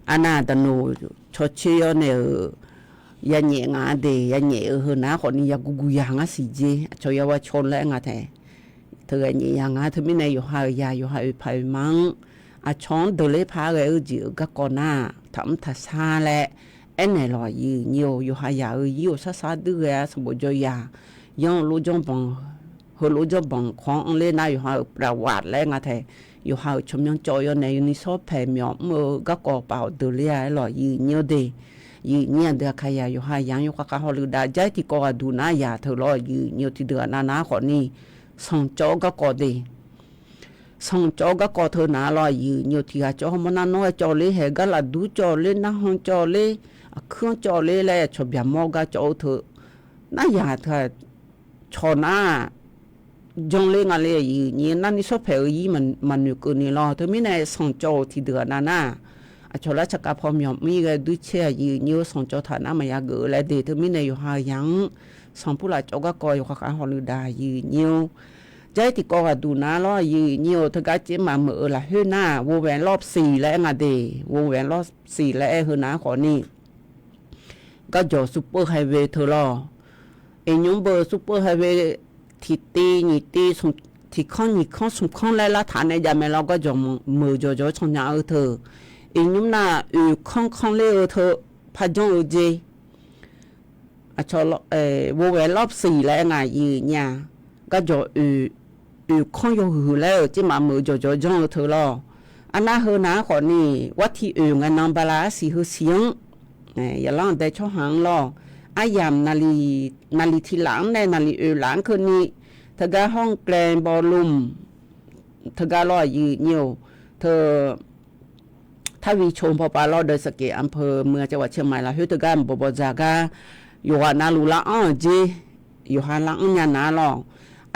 Arnav daqnoq cawcoer-awr nae-euq yanyaef ngaq-a de, yanyaef-eu heu nar khawfni yaguguq yaq ngar siq jer, aqcawq yawa caw laer aer nga taef. Teughaq nyaef yaq nga teumirnae yawqha-euq yaq yawqha oeq paq oeq ma-anr aqcawq-anr deuq ler par ghae-eu jeq-euq garkawv nar-aq, taqmr taqshar laer aernaeq lawq yif nyir-or. Yawqha yaq-euq yir-or sharshar duir ghae-a sanqbof jawr yaq, yanr-eu lor janrbanq, heulof janrbanq kawq-anr anr ler nar yawqha-euq plavwaf laer nga taef. Yawqha-euq tsawrmyanr cawv yawnae yawni sawr paeq myawf mr-eu garkawv pav-awq deuq ler-a aer lawq yif nyir-or de. Yif nyir-aq deuq aqkaq yaq yawqha yaq-anr yawkhav khav hawluiv dav jar-ir tiqkawv ghaq duq nar yaq teu lawr yif nyir-or. Tiqdeuq ghaq nav nar khawfni sanq cawv-awr garkawv de. Sanq cawv-awr garkawv teu nar lawr yif nyir-or. Tiq ghaq cawv hawmawr nar nawr-aer cawv ler haeq gar lafdur cawv ler narhan cawv ler aqkuir-anr cawv ler laer cawq byaqmawr gar cawv-eu teu nar yaq teu-aq cawq nar janr ler nga le yif nyir-or. Narni sawr paeq-euq yir maqnoeq keuvni lawr. Teumirnae sanq cawv-euq tiqdeuq ghaq nav nar aqcawq lar tsaqkav paw myawq mr-ir ghae duir caer-aq yif nyir-or. Sanq cawv taq nar maqya geuf-eu laer de. Teumirnae yawqha yaq-anr sanq purlaf cawv garkawv yawkhav khav hawluiv dav yif nyir-or. Jar-ir tiqkawv ghaq duq nar lawr yif nyir-or. Teugar tser maqmeuq-eu lafkhoer nar-aq วงแหวนรอบสี่ laer aer nga de. วงแหวนรอบสี่ laer aer heu nar khawfni garjawq ซูเปอร์ไฮเวย์ teu lawr. Iqnymr beu ซูเปอร์ไฮเวย์ tiqtiv nyiqtiv tiqkanr nyiqkanr smqkanr laer lartaq nae jav mae lawr. Garjawq meuq jawqjawq cannya-eu teu. Iqnymr nar oeq kanr kanr ler-eu teu par janr-eu jer. วงแหวนรอบสี่ laer aer nga yif nyir-a. Garjawq oeq kanr yawhuiq laer-euq tser maqmeuq jawqjawq janr-eu teu lawr. Arnar heu nar khawfni wartiq oeq ngae nan bala arsiq heu siq-anr yaqlanr dae tsawrhaq-anr lawr. Aryamq naqliq tiq laf-anr nae naqliq oeq laf-anr keuvni teugar hawr-eu แกรนด์บอลรูม teugar lawr yif nyir-or. Teu ท่าวีชัย pawpav lawr ดอยสะเก็ด อำเภอเมือง จังหวัดเชียงใหม่ lafkhoer teugar maqbawq bawqdzaq gar yawqghaq navluf lar-anr-euq jer. Yawqha lar-anr nya nar lawr.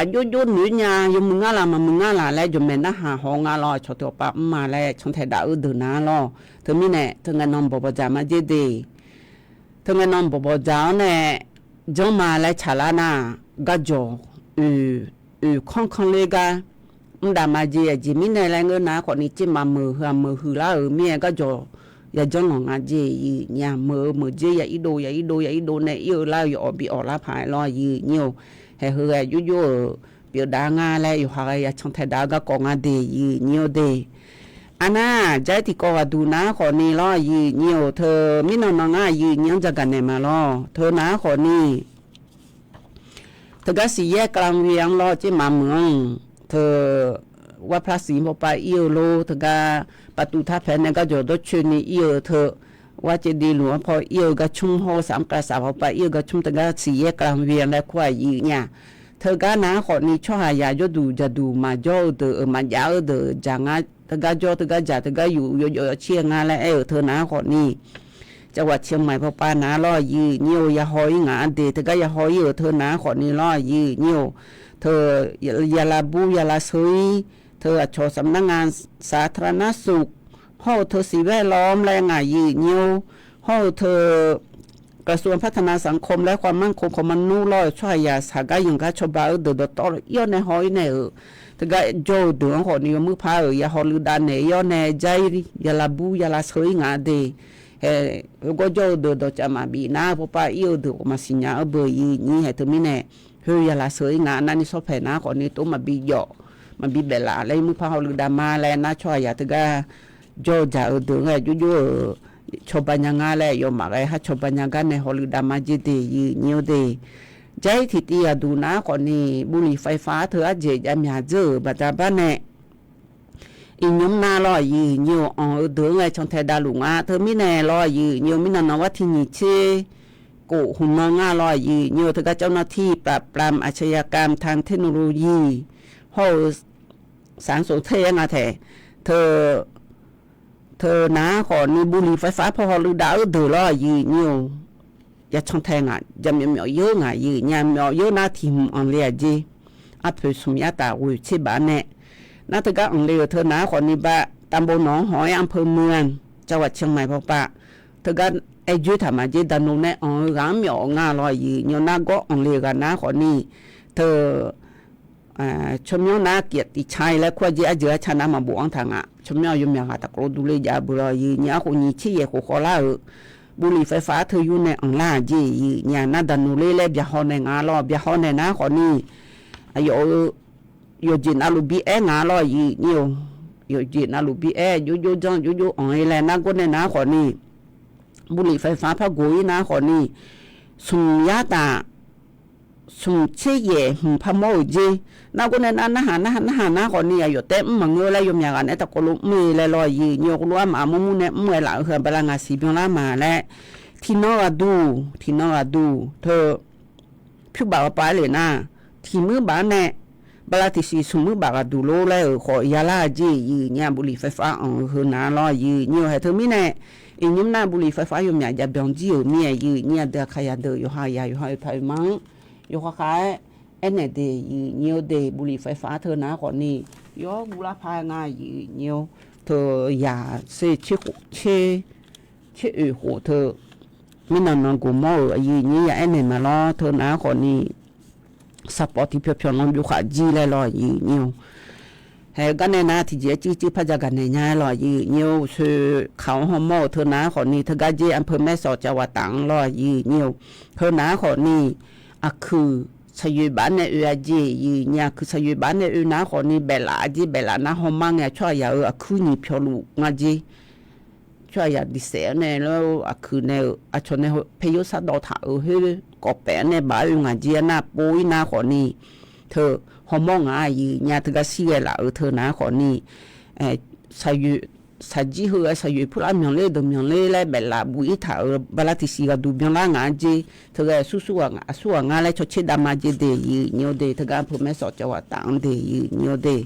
Aqjox jox noeq nya yawmuiq ngar laq maqmuiq ngar laq laer jawqmaeq narhaq haw nga lawr. Aqcawq teu-awq pav mr-a laer cantaeq daf-eu deuq nar lawr. Teumirnae teu ngae nan maqbawq bawqdzaq mar jer de. Teu ngae nan maqbawq bawqdzaq-anr nae janr ma laer tsaqlar nar, garjawq oeq kanr kanr ler gar mr dav ma jeq. Aqjeq mirnae laer ngeur nar khawfni tser maqmeuq heu-aq meuq huiqlar-euq mir-aer garjawq yajanr lanq nga jeq yif nyir-a. Meuq-eu meuq jer ya irdov ya irdov ya irdov nae ir-eu lar-eu yawawf bi awq lar paq-aer lawr yif nyir-or. Haeq heu ghae jox jox-euq pyeufdav nga laer yawqha ghae yacan taeqdav-eu garkawv nga de yif nyir-or de. Arnar jar-ir tiqkawv ghaq duq nar khawfni lawr yif nyir-or. Teu mirnan nan ngar yif nyir-anr jagaq naeq ma lawr. Teu nar khawfni teugar siqyaer กลางเวียง anr lawr tser maqmeuq-anr teu วัดพระศรี pawpav ir-eu lor. Teugar paqtuv tar paeq nae garjawq dawrcoeni ir-eu teu วัดเจดีย์หลวง paw ir-eu garcmr hawr-eu สามกษัตริย์ pawpav ir-eu garcmr teugar siqyaer กลางเวียง laer kur-aq yif nyir-a. Teugar nar khawfni tsawrhaq yaq jawrduq jaqduq maqjawr-eu deuq-euq maqjav-eu deuq jaq ngar teugar jawr teugar jaq teugar yuf yawjawf yawcir-eu nga laer aer-euq teu nar khawfni จังหวัดเชียงใหม่ pawpav nar lawr yif nyir-or. Yahaw ir ngaq-a de. Teugar yahaw ir-euq teu nar khawfni lawr yif nyir-or. Teu yalavbur yalavsheu ir teu aqcawq สำนักงานสาธารณสุข hawr-eu teu siqvaer lawr mr laer ngaq yif nyir-or. Hawr-eu teu กระทรวงพัฒนาสังคมและความมั่นคงของมนุษย์ lawr-euq tsawrhaqzaq shaq gar yanq gar cawba-eu deuq dawqtawvluf ir-awr nae haw-ir nae-euq, teugar jawr-eu deuq-anr khawfni yawmuir par-euq ya hawlui dav naeq-ir-awr nae jar-ir ya lavbur ya lavsheu-ir nga de. Hae, heugawr jawr-eu deuq dawqcav maqbif nar-eu pawpav ir-eu deuq khawf maqsiq nya-eu beu yif nyir hae teumirnae, khoer ya lavsheu-ir nga narni sawrpaeq nar khawfni tov maqbi jawf, maqbi baeflaf laer yawmuir par hawlui dav ma laer nar tsawrhaqzaq teugar jawr-eu dzaq-eu deuq-anr ghae jovjov-euq cawba nya nga laer yawfmaf ghae har cawba nya gar nae hawlui dav ma jer de yif nyir-eu de. Jar-ir tiqtiv ghaqduq nar khawfni บุหรี่ไฟฟ้า teu ardzaeq javmyaq dzeur-euq baqda bar nae, iqnymr nar lawr-aq yif nyir-eu anq-eu deuq-anr ghae cantae davluf nga teumirnae lawr-aq yif nyir-eu mirnan nan war tiq nyiq tser kof hmq nan nga lawr-aq yif nyir-eu teugar เจ้าหน้าที่ปราบปรามอาชญากรรมทางเทคโนโลยี hawr-eu สารสนเทศ nga taeq, teu teu nar khawfni บุหรี่ไฟฟ้า paw hawlui dav-eu deuq lawr-aq yif nyir-eu ya cantae ngaq, jaqmyawf myawf yeur ngaq yif nyir-a myawf yeur nar tiq hmq anq le-aq jer. Arpoeq smq yar taf ghoeq tser baf nae nar teugar anq le-euq teu nar khawfni bar tanqbov nawq-anr haw-aer อำเภอเมือง จังหวัดเชียงใหม่ pawpav teugar aer joer taq ma jer daqnoq nae anq-eu ghaq-anr myawf nga lawr-aq yif nyir-eu nargawr anq le-eu ghaq nar khawfni teu tsawrmyanr nar kiaf tiq ca-ir laer kur-a jer arjeuq arca nar maqbof-anr taq ngaq tsawrmyanr yawmyaq ghaq taqkawv duq le jav-eu beu lawr-aq yif nyir-a khof nyiq tser yaeq khof khawvlar-euq บุหรี่ไฟฟ้า teu yur nae anqlar-aq jer yif nyir-a nar daqnoq ler laer byaqhaw naeq nga lawr byaqhaw naeq nar khawfni aqyawf-eu yawqjeq navluf bi aer nga lawr-aq yif nyir-eu yawqjeq navluf bi aer jovjov janr jovjov anq-ir laer nargawr nae nar khawfni บุหรี่ไฟฟ้า par ghoq-ir nar khawfni smq yar taf smq tser yaeq hmq par mawr-euq jer. Nargawr nae nar narhaq narhaq narhaq nar khawfni aqyawf taef mr maqngeur laer yawmyaq ghaq nae taqkawv lo mr-ir laer lawr-aq yif nyir-eu khoerlof armaf armur mur nae mr-aer laf-eu heu-aq bala ngaq siq byanlar ma laer tiqnan ghaqduq tiqnan ghaqduq teu pyur baf-eu pav-aer le nar tiq muir baf-anr nae bala tiqsiq smq muir baf ghaqduq lor laer-euq khawf yalar-aq jer yif nyir-a บุหรี่ไฟฟ้า-anr-eu heu nar lawr-aq yif nyir-eu hae teumirnae iqnymr nar บุหรี่ไฟฟ้า yawmyaq jav byan jir-euq mir-aer yif nyir-a deuq aqkaq yadeuq yawqha yaq yawqha oeq paq oeq ma-anr yawqha khav-aer aernaeq de yif nyir-eu de บุหรี่ไฟฟ้า teu nar khawfni yawr guvlar par nga yif nyir-eu teu yaq ser tser khof tser tser oeq khof teu mirnan nan ghoq mawr-euq aqyuif nyir ya aernaeq ma lawr teu nar khawfni saqpawf tiqpyawq pyawq nan byov khaq jir laer lawr yif nyir-eu hae-eu gar nae nar tiqjeq-aer cuir cuir par ja gaq naeq nya-aer lawr yif nyir-eu uqsoe kaq-anr hawmawr-eu teu nar khawfni teugar jer อำเภอแม่สอด จังหวัดตาก-anr lawr yif nyir-eu heu nar khawfni aqkuiq saqyoeq baf-anr nae oe-a jer yif nyir-a aqkuiq saqyoeq baf-anr nae oe nar khawfni baeflaf-a jer baeflaf nar hawmar ngae tsawrhaqzaq-euq aqkuir nyiq pyawq luf nga jer tsawrhaqzaq diqsaef-anr nae lawr aqkuiq nae-euq aqcawq nae paeyoer sardawv taq-euq khoer kawf paef-anr nae baf-aer oe ngaq jer-a nar pov-ir nar khawfni teu hawmawr ngaq-a yif nyir-a teugar shir ghae laf-euq teu nar khawfni saqyoeq saqjir heu-aer saqyoeq purlar myanqler deuq myanqler laer baeflaf buf-ir taq-euq bala tiqsiq ghaqduq byanlar ngaq-a jer teu ghae aqsur ghaq ngar laer cawtser dav ma jer de yif nyir-eu de teugar อำเภอแม่สอด จังหวัดตาก-anr de yif nyir-eu de.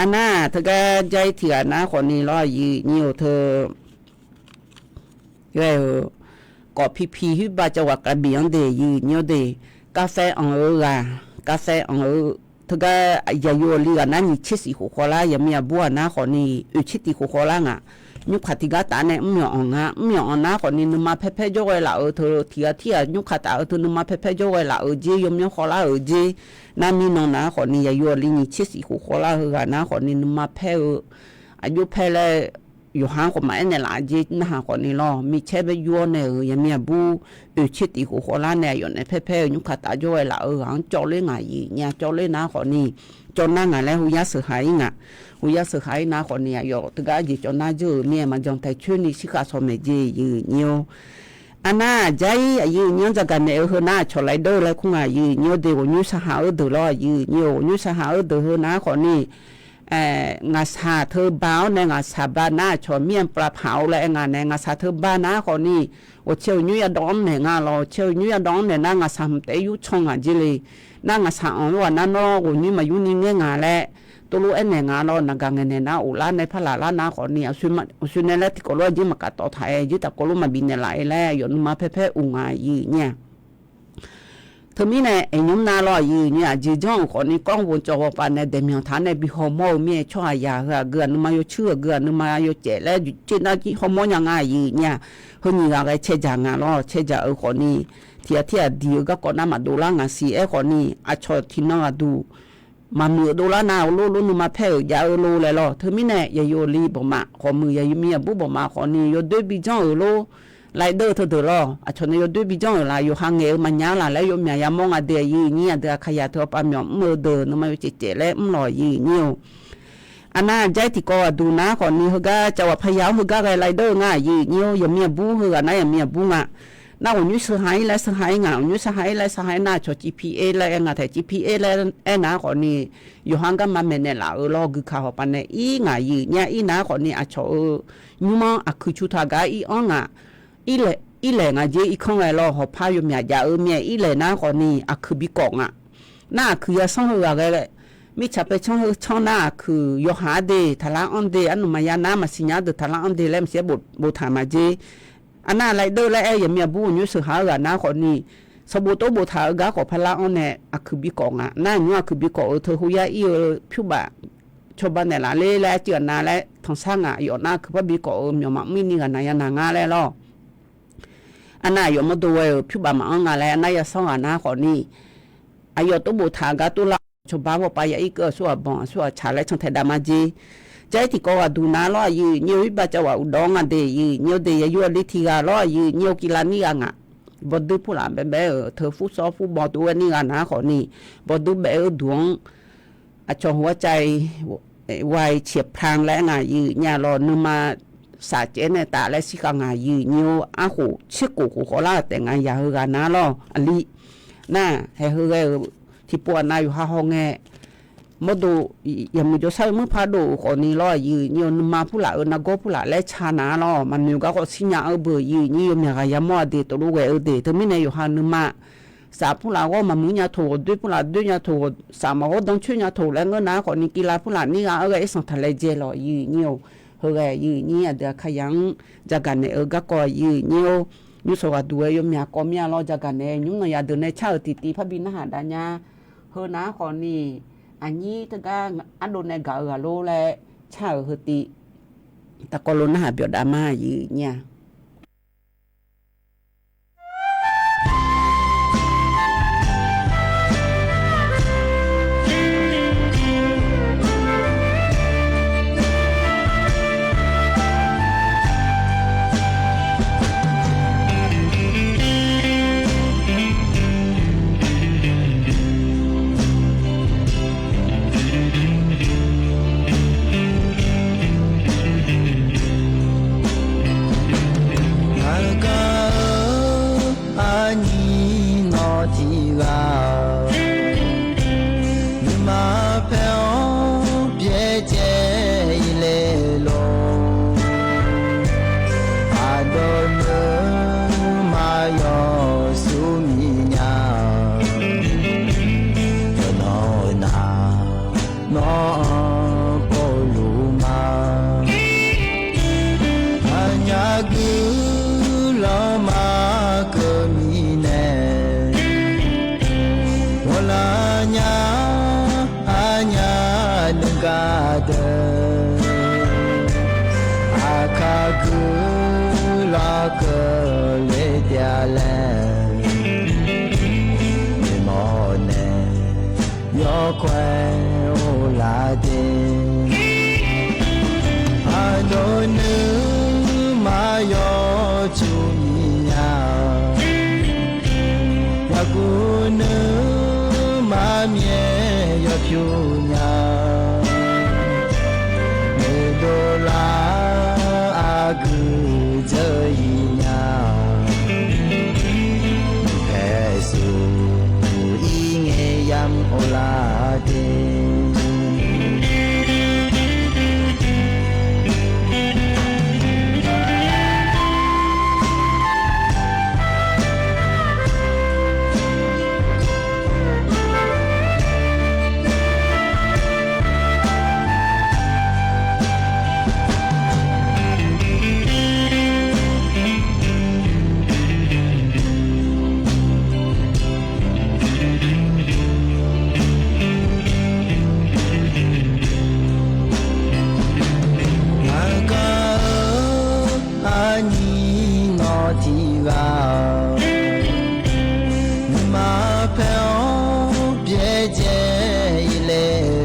Arnar teugar jar-ir tiq ghaq nar khawfni lawr yif nyir-eu teu ghae-euq kawf pipi ที่บาจังหวัดกระบี่-anr de yif nyir-eu de. กาแฟ anq-eu ghaq, กาแฟ anq-eu teugar yaqyo aqli ghaq nar nyiq tser sif khof khawvlar yaqmir aqbur ghaq nar khawfni oeq tser tiq khof khawvlar ngaq. Nymrkaq tiqgar taf nae mrmyawq anq nga. Mrmyawq anq nar khawfni nuima paer paer jawr ghae laf-euq teu tiq ghaq tir ghaq nymrkaq taf-eu teu nuima paer paer jawr ghae laf-euq jer yawmyanr khawvlar-euq jer nar mirnan nar khawfni yaqyo aqli nyiq tser sif khof khawvlar heughaq nar khawfni nuima paer-eu aqjox paer laer yawqha-anr khawf maqaer naeqlaf jer narhaq khawfni lawr micaer baer yur-awr nae-euq yaqmir aqbur oeq tser tiq khof khawvlar nae aqyawf nae paer paer-eu nymrkaq taf jawr ghae laf-euq ghaq-anr cawv ler ngaq yif nyir-a cawv ler nar khawfni cawv nar ngaq laer hu yar sheuq haq-ir ngaq. Hu yar sheuq haq-ir nar khawfni aqyawf teugar aqjeq cawv nar jeur-euq mir-aer maqjan tae coer ni shir khav shawq maeq jeq yif nyir-or. Arnar jar-ir aqyuif nyir-anr zagaq naeq-eu heu nar aqcawq laer deur laer kur ngaq yif nyir-or de ghawqnyoer shaq haq-eu deuq lawr yif nyir-or ghawqnyoer shaq haq-eu deuq heu nar khawfni ngaqshaq teu ba-awr nae ngaqshaq ba nar aqcawq mir-anr plavpaq-awr laer aer nga nae ngaqshaq teu ba nar khawfni ghawqtser ghawqnyoer yadawv-anr naeq nga lawr ghawqtser ghawqnyoer yadawv-anr naeq nar ngaqshaq hmq taef yur can ngaq jer le. Nar ngaqshaq anq-eu ghaq nar nawr ghawqnyoer maqyur ni ngaer nga laer tov lof aernaeq nga lawr naqgaq ngaeqnaeq nar of lar nae par laf lar nar khawfni aqshoe nae laer tiqkawv lof-aer jir maqkaq tawv taq-aer jir taf kawv lof maqbif naeqlaf-aer laer yawf nuima paer paer uq ngaq yif nyir-a. Teumirnae aqnymr nav lawr aqyuif aqnyir aqjeq janr-euq khawfni kawr ghof cawv ghawqpav nae daeqmyanq taq nae bi hawmawr-eu mir-aer tsawrhaq yaq heu aqgeu aqnuima yawtshuir aqgeu aqnuima yawcaef laer jir nar jir hawmawr nya nga aqyuif aqnyir-aq. Heu nyiq ghaq ghae cae dzaq nga lawr cae dzaq-eu khawfni tiq ghaq tir ghaq diq-eu garkawv nar maqdov lar ngaq siq aerkhawfni aqcawq tiqnan ghaqduq maqmuiq-eu dovlar nar-eu lor lor nuima paer-euq jav-eu lor laer lawr. Teumirnae yaqyawf li bawqma khawf muiq yaqyawf mir aqbur bawqma khawfni yawdoer bi janr-euq lor. Laer deur-eu teudeuq lawr aqcawq nae yawdoer bi janr-euq laf yawqha ngaeq-eu maqnya laf laer yawmyaq yamawr nga de aqyuif aqnyir aqdui aqkaqyaq teu aqpav myawq mr-eu deuq nuima yawcaef caef laer mr lawq aqyuif aqnyir-or. Aqnar jair tiqkawv ghaqduq nar khawfni heugar cawq ghaq paqya-anr heugar ghae laer deur-eu ngar aqyuif aqnyir-or yaqmir aqbur heughaq nar yaqmir aqbur nga. Nar ghawqnyoer sheuha-ir laer sheuha-ir ngaq ghawqnyoer sheuha-ir laer sheuha-ir nar aqcawq civpi-aer laer aer ngaq taef civpi-aer laer aernar khawfni yawqha-anr garma maeqnaeq laf-euq lawr guikaq hawqpav nae ir ngaq aqyuif aqnyir-ar ir nar khawfni aqcawq-eu nymr-anr aqkuiq cu taq gar ir-anr ngaq. Irlaeq ngaq jer irkanr ghae lawr hawqpar yawmyaq jav-eu mir-aer irlaeq nar khawfni aqkuiq bi kawf nga. Nar aqkuiq yasanr heughaq ghae mirtsaq paer canr heu canr nar aqkuiq yawhaq-ar de taqlar anr de arnuq maqya nar maqsiq nya-ar deuq taqlar anr de laer maqsiq-aer boftaq maqjer. Aqnar laer deur laer aer yaqmir aqbur ghawqnyoer sheuha-eu ghaq nar khawfni sanqbof tov boftaq-eu gar khawf parlar anr nae aqkuiq bi kawf nga. Nar nymr aqkuiq bi kawf-eu teu hoyar ir-eu pyurbaf cawba naeqlaf ler laer arcuiv aqnav laer tanqsar ngaq yawf nar aqkuiq par bi kawf-eu myawq maqmr-ir ni ghaq naq ya naq ngar laer lawr. Aqnav aqyawf mawrdo ghae-euq pyurbaf maqanr nga laer aqnar yasanr ghaq nar khawfni aqyawf tov boftaq-eu gar tov lar cawba ghawqpav ya ir keuv aqsur ghaq banq aqsur ghaq tsaq laer cantae dav ma jer. Jair tiqkawv ghaqduq nar lawr aqyuif aqnyir-or irbav cawq ghaq uqdawq-anr nga de aqyuif aqnyir-or de yaqyur aqli tiq ghaq lawr aqyuif aqnyir-or kivlar nir ghaq ngaq. Bawduir purlaf baebae-euq teu fur sawr fur baw dov-aer nir ghaq nar khawfni bawduir baef-eu duq-anr aqcawq heugar cav wa-iq ciq plan laer ngaq aqyuif aqnyir-a lawr nuima saf caev nae taf laer shirkhav ngaq aqyuif aqnyir-or arkhof tserkhof khof khawvlar-euq taef ngaq yaq heughaq nar lawr aqli nar haeq heu ghae-euq tiqpov aqnav yawqha hawngae mawrdo yaqmuiq jawrshar-eu muir par dov-euq khawfni lawr aqyuif aqnyir-or nuima purlaf-euq nargawr purlaf laer ca nar lawr maqnoeq gar khawf shir nya-eu beuq aqyuif aqnyir yawmyaq ghaq yamawr-a de tov lof ghae-eu de teumirnae yawqha nuima saf purlaf ghawr maqmuiq nya toq ghawq doer purlaf doer nya toq ghawq saf maqghawr dan coer nya toq laer ngeur nar khawfni kivlar purlaf nir ghaq-anr ghae irsanq taq laejae lawq aqyuif aqnyir-or. Heu ghae aqyuif aqnyir aqdui aqkaqyaq-anr jagaq naeq-eu garkawv aqyuif aqnyir-or. Nymrshawq ghaqduq-aer yawmyaq kawv mir-a lawr jagaq naeq nymr nanqya deuq nae car-euq tiqtiv parbi narhaq dav nya. Heu nar khawfni aqnyir teugar ardov nae gaq-eu ghaq lor laer car-euq heu tiv taqkawv lo narhaq byawf dav ma aqyuif aqnyir-a. Aqgar-eu aqnyir nawq tiq ghaq-aq, nuima paer-anr byaerdzae ir le lor. Aqdawq nuima yawsur miqnya-aq, yawqnan-eu nar nawr-anr povluf ma. Aqnyir guiqlanq maqkeuv mirnae, ghawqlar nya aqnyir nuigar deuq, aqkar guiqlanq keuvle taef-a laer, noeqmawf nae yawkawr-aer or laf de. Aqdawq nuima yawcuf miqnya-aq, yaqguv nuima myaer yawpyur nya. Noeqdov lar aqgeu dzeur-ir nya. Paeqsu ir ngae yamr or laf de.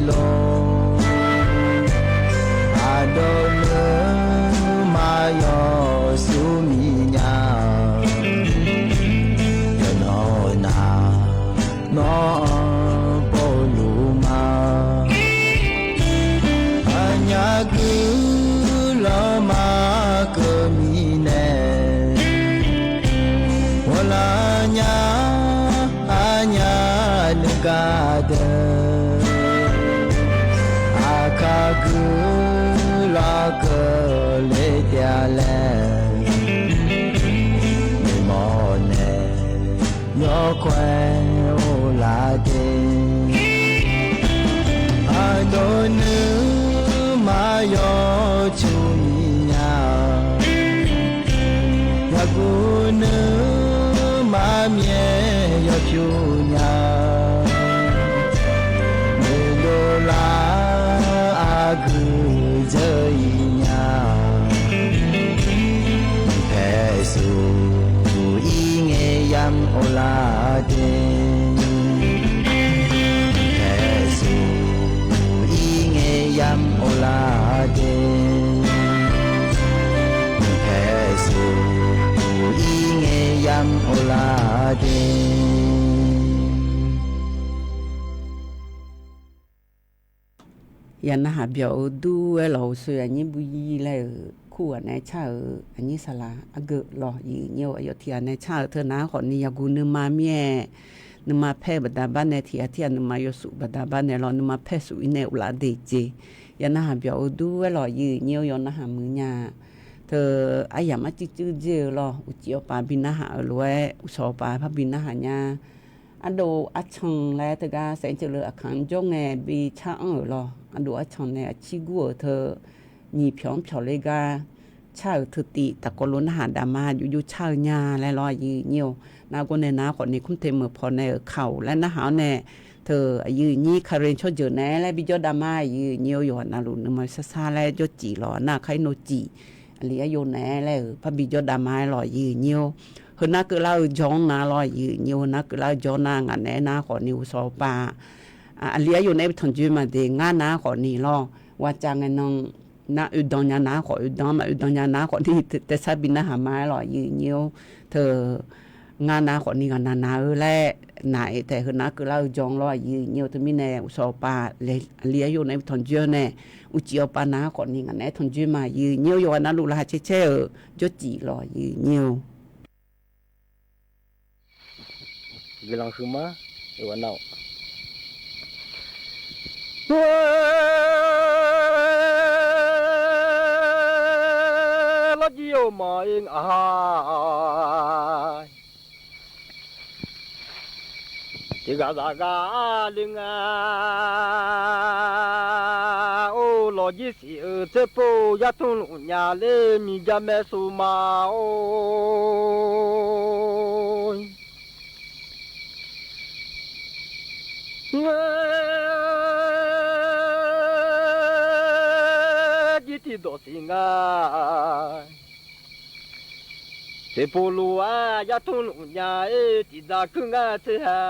dawr, aqdawq nuima yawsur miqnya-a. Yawqnan-eu nar, nawr-anr povluf ma. Aqnyaf guiqlanq maqkeuv mirnae, ghawqlaf nya, aqnyaf nuigar deuq, aqkar guiqlanq keuvle taef-a laer, nuimawr nae yawkawr-aer or laf de. Aqdawq nuima yawcuf miqnya-a, yaqguv nuima myaer yawpyur nya-a, noeqdov lar aqgui dzeur-ir nya-a, paeqsur ir ngae yamr or laf de. Paeqsur ir ngae yamr or laf de. Paeqsur ir ngae yamr or laf de. Yawqnan haq byawq-eu dur-aer lawq, uqshoe aqnyir bu yir laer-euq kur ghaq nae car-euq aqnyir saqlaq argeu lawq, yiq nyir-eu aqyawf tiq ghaq nae car-euq teu nar khawfni yaqguv nuima mir-aer, nuima paer baqda bar nae tiq ghaq tir ghaq nuima yawsuf baqda bar nae lawq, nuima paer suf-ir nae uvlaf de jeq. Yawqnan haq byawq-eu dur-aer lawq, yiq nyir-eu yawqnan haq muiq nya-a. Teu aryamq arcuiv cuiv dzer-eu lawq, uqcif awqpaf bi narhaq-euq lof-aer uqshawq awqpaf par bi narhaq nya. Ardov arcan laer teugar saeq-anr ceuv leu aqkaq-anr jawr ngae bi car anr-euq lawq. Ardov arcan nae aqcir gur-euq teu nyiq pyawq-anr pyawq ler gar car-euq teu tiv taqkawv lof narhaq daqma jov jov car-eu nya laer lawq, aqyuif nyir-eu. Nargawr nae nar khawfni kumr te meuq paw nae-euq kaq-awq laer narhaq-awr nae, teu aqyuif nyir kaqren tsawrjeuq naeq-aer laer bijawr daqma, aqyuif nyir-eu yawqha navluf nuima sarsar laer jawrcif lawq, nar-eu kar-ir nor cif. Aqli aryo naeq-aer laer-euq par bijawr daqma-aer lawq, aqyuif nyir-eu. Heunar keuvlar-eu jawr-anr na lawq, aqyuif nyir-eu. Heunar keuvlar-eu jawr nar ngaq naeq-aer nar khawfni uqshawq awqpaf aqli aryo naeq-aer bi tanqjoe maqdeq ngar nar khawfni lawq, ghaq cav ngae nan nar oedan nya nar khawf oedan ma, oedan nya nar khawfni taesar bi narhaq ma-aer lawq, aqyuif nyir-eu. Teu ngar nar khawfni ghaqnaq naq-eu laer naq-aer taef, heunar keuvlar-eu jawr-anr lawq, aqyuif nyir-eu. Teumirnae uqshawq awqpaf aqli aryo naeq-aer bi tanqjoe-awr nae, uqcif awqpaf nar khawfni ngaq naeq-aer tanqjoe ma, aqyuif nyir-eu. Yawqha navluf laqkhaq caer caer-euq jawrcif lawq, aqyuif nyir-eu. Guiqlanq huiqma, yawqha nav-awq. Lawrjir-or, maqir ngaq ha. Tiqghaq zaqghaq le nga. Or, lawqjir siq-eu tserpov yartmr luf nya ler, miqja maershuq ma-or. Jir tiqdawq siq nga. Tserpov luf-aer yartmr luf nya-ir, tiqdzaq kuir ngar tser ha.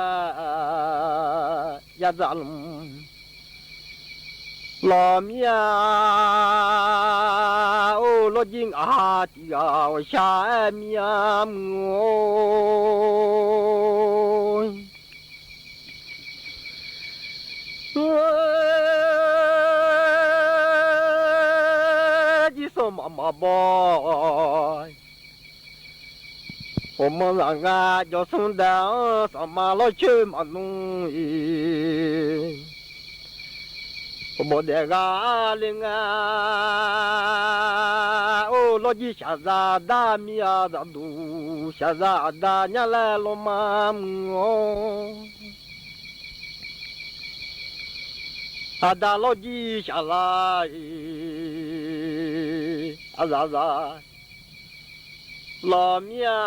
Yadzaq lmq lawq mir-a. Or, lawrjir ngaq ha tiqghaq ghawqshaq-aer mir-a muiq-or. Jir sanqmaf maqbaw. Ghawqmanr zaqngar jawrsmr daef-anr sanqma lawrcoer maqnmr-iq. Bawqdaef ghaq le nga. Or, lawrjir shaqzaq dar mir-a, zaqduq shaqzaq aqda nyar laer lawrma muiq-or. Aqda lawrjir shaqlaq-iq, aqzaqzaq lawq mir-a.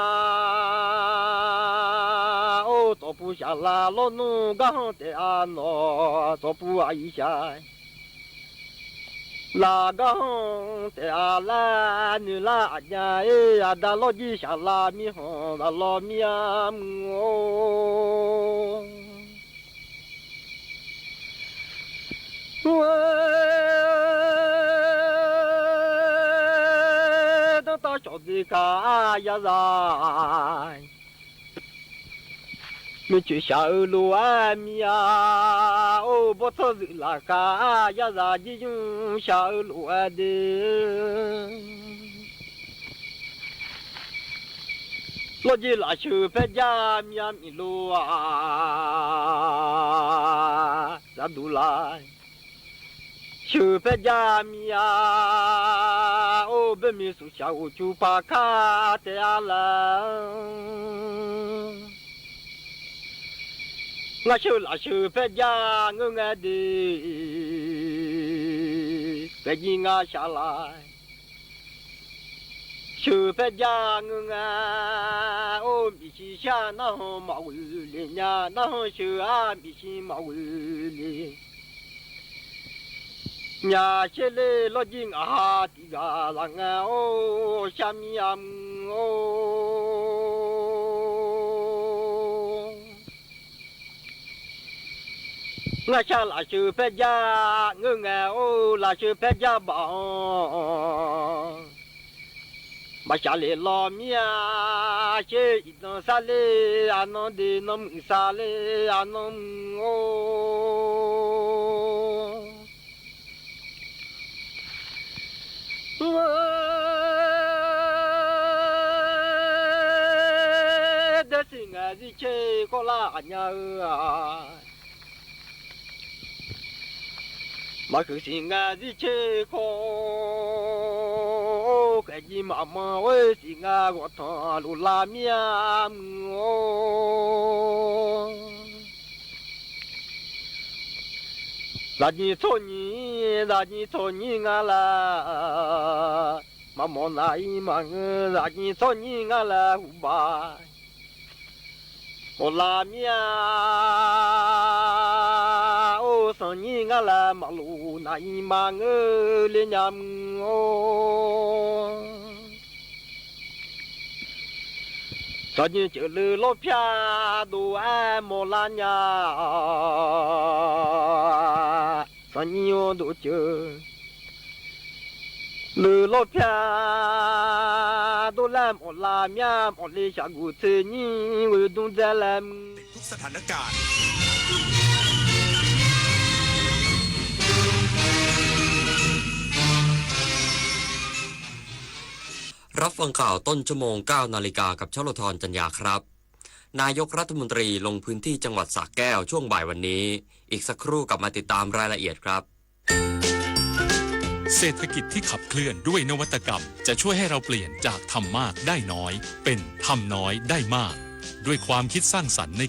Or, tsawqpuq shaqlaq lawrnmr garhanr taef-a nawq, tsawqpuq aqyuif shaq laf garhanr taef-a laer noeqlar aqjav-ir, aqda lawrjir shaqlaq mirkhanq zaq lawq mir-a muiq-or. Mr-aer, danrtav cawqdzeq kaq-a yarzaq, mrcoeq shaq-eu lof-aer mir-a. Or, bawrtsanr zuif laf kaq-a yarzaq, jirnymr shaq-eu lof-aer de. Lawrjir lafsheuq paerjar mir-a, miq lo-aq, saqduq la. Sheuq paerjar mir-a. Or, boermiq suqshaq ghof cu paq kar taef-a laer. Ngar sheuq lafsheuq paerjar ngeur ngae de, paerjir ngar shaq la. Sheuq paerjar ngeur ngae, or, miqshi shar narhan maqghoe le nya, narhan sheuq-a miqshi maqghoe le nya. Sher ler lawrjir ngaq ha tiq ghaq laf ngae, or, shar mir-a mr-or. Ngar shar lafsheuq paerjar ngeur ngae, or, lafsheuq paerjar baq-anr maqshaq lef law mir-a. Sher iqdan sar ler aqnan de, nanmuiq sar ler aqnan mr-or. Mr-aer, daefsiq ngae zircer kawrlar aqnya-eu-aq, maqhuiq siq ngae zircer kawr, khaeqjiv maqmanr-or, siq ngae ghawqtanq loflar mir-a mr-or. Zaqnyiq tsawrnyiq, zaqnyiq tsawrnyiq ngar laer maqmawf, naq-ir maqngeur, zaqnyiq tsawrnyiq ngar laer huqbaq mawflar mir-a. Or, sanqnyiq ngar laer maqlof, naq-ir maqngeur le nya mr-or. Sanqnyiq ceuf leu lawr pyar dov-aer mawrlar nya. Sanqnyiq-or dov ceuf leu lawr pyar dov laer mawflar mir-a, mawfle shaqguq tser nyir ghoe dmr dzae laer mr. รับฟังข่าวต้นชั่วโมง เก้านาฬิกา กับชลธร จันยาครับ นายกรัฐมนตรีลงพื้นที่จังหวัดสระแก้วช่วงบ่ายวันนี้ อีกสักครู่กลับมาติดตามรายละเอียดครับ เศรษฐกิจที่ขับเคลื่อนด้วยนวัตกรรม จะช่วยให้เราเปลี่ยนจากทำมากได้น้อย เป็นทำน้อยได้มาก ด้วยความคิดสร้างสรรค์ใน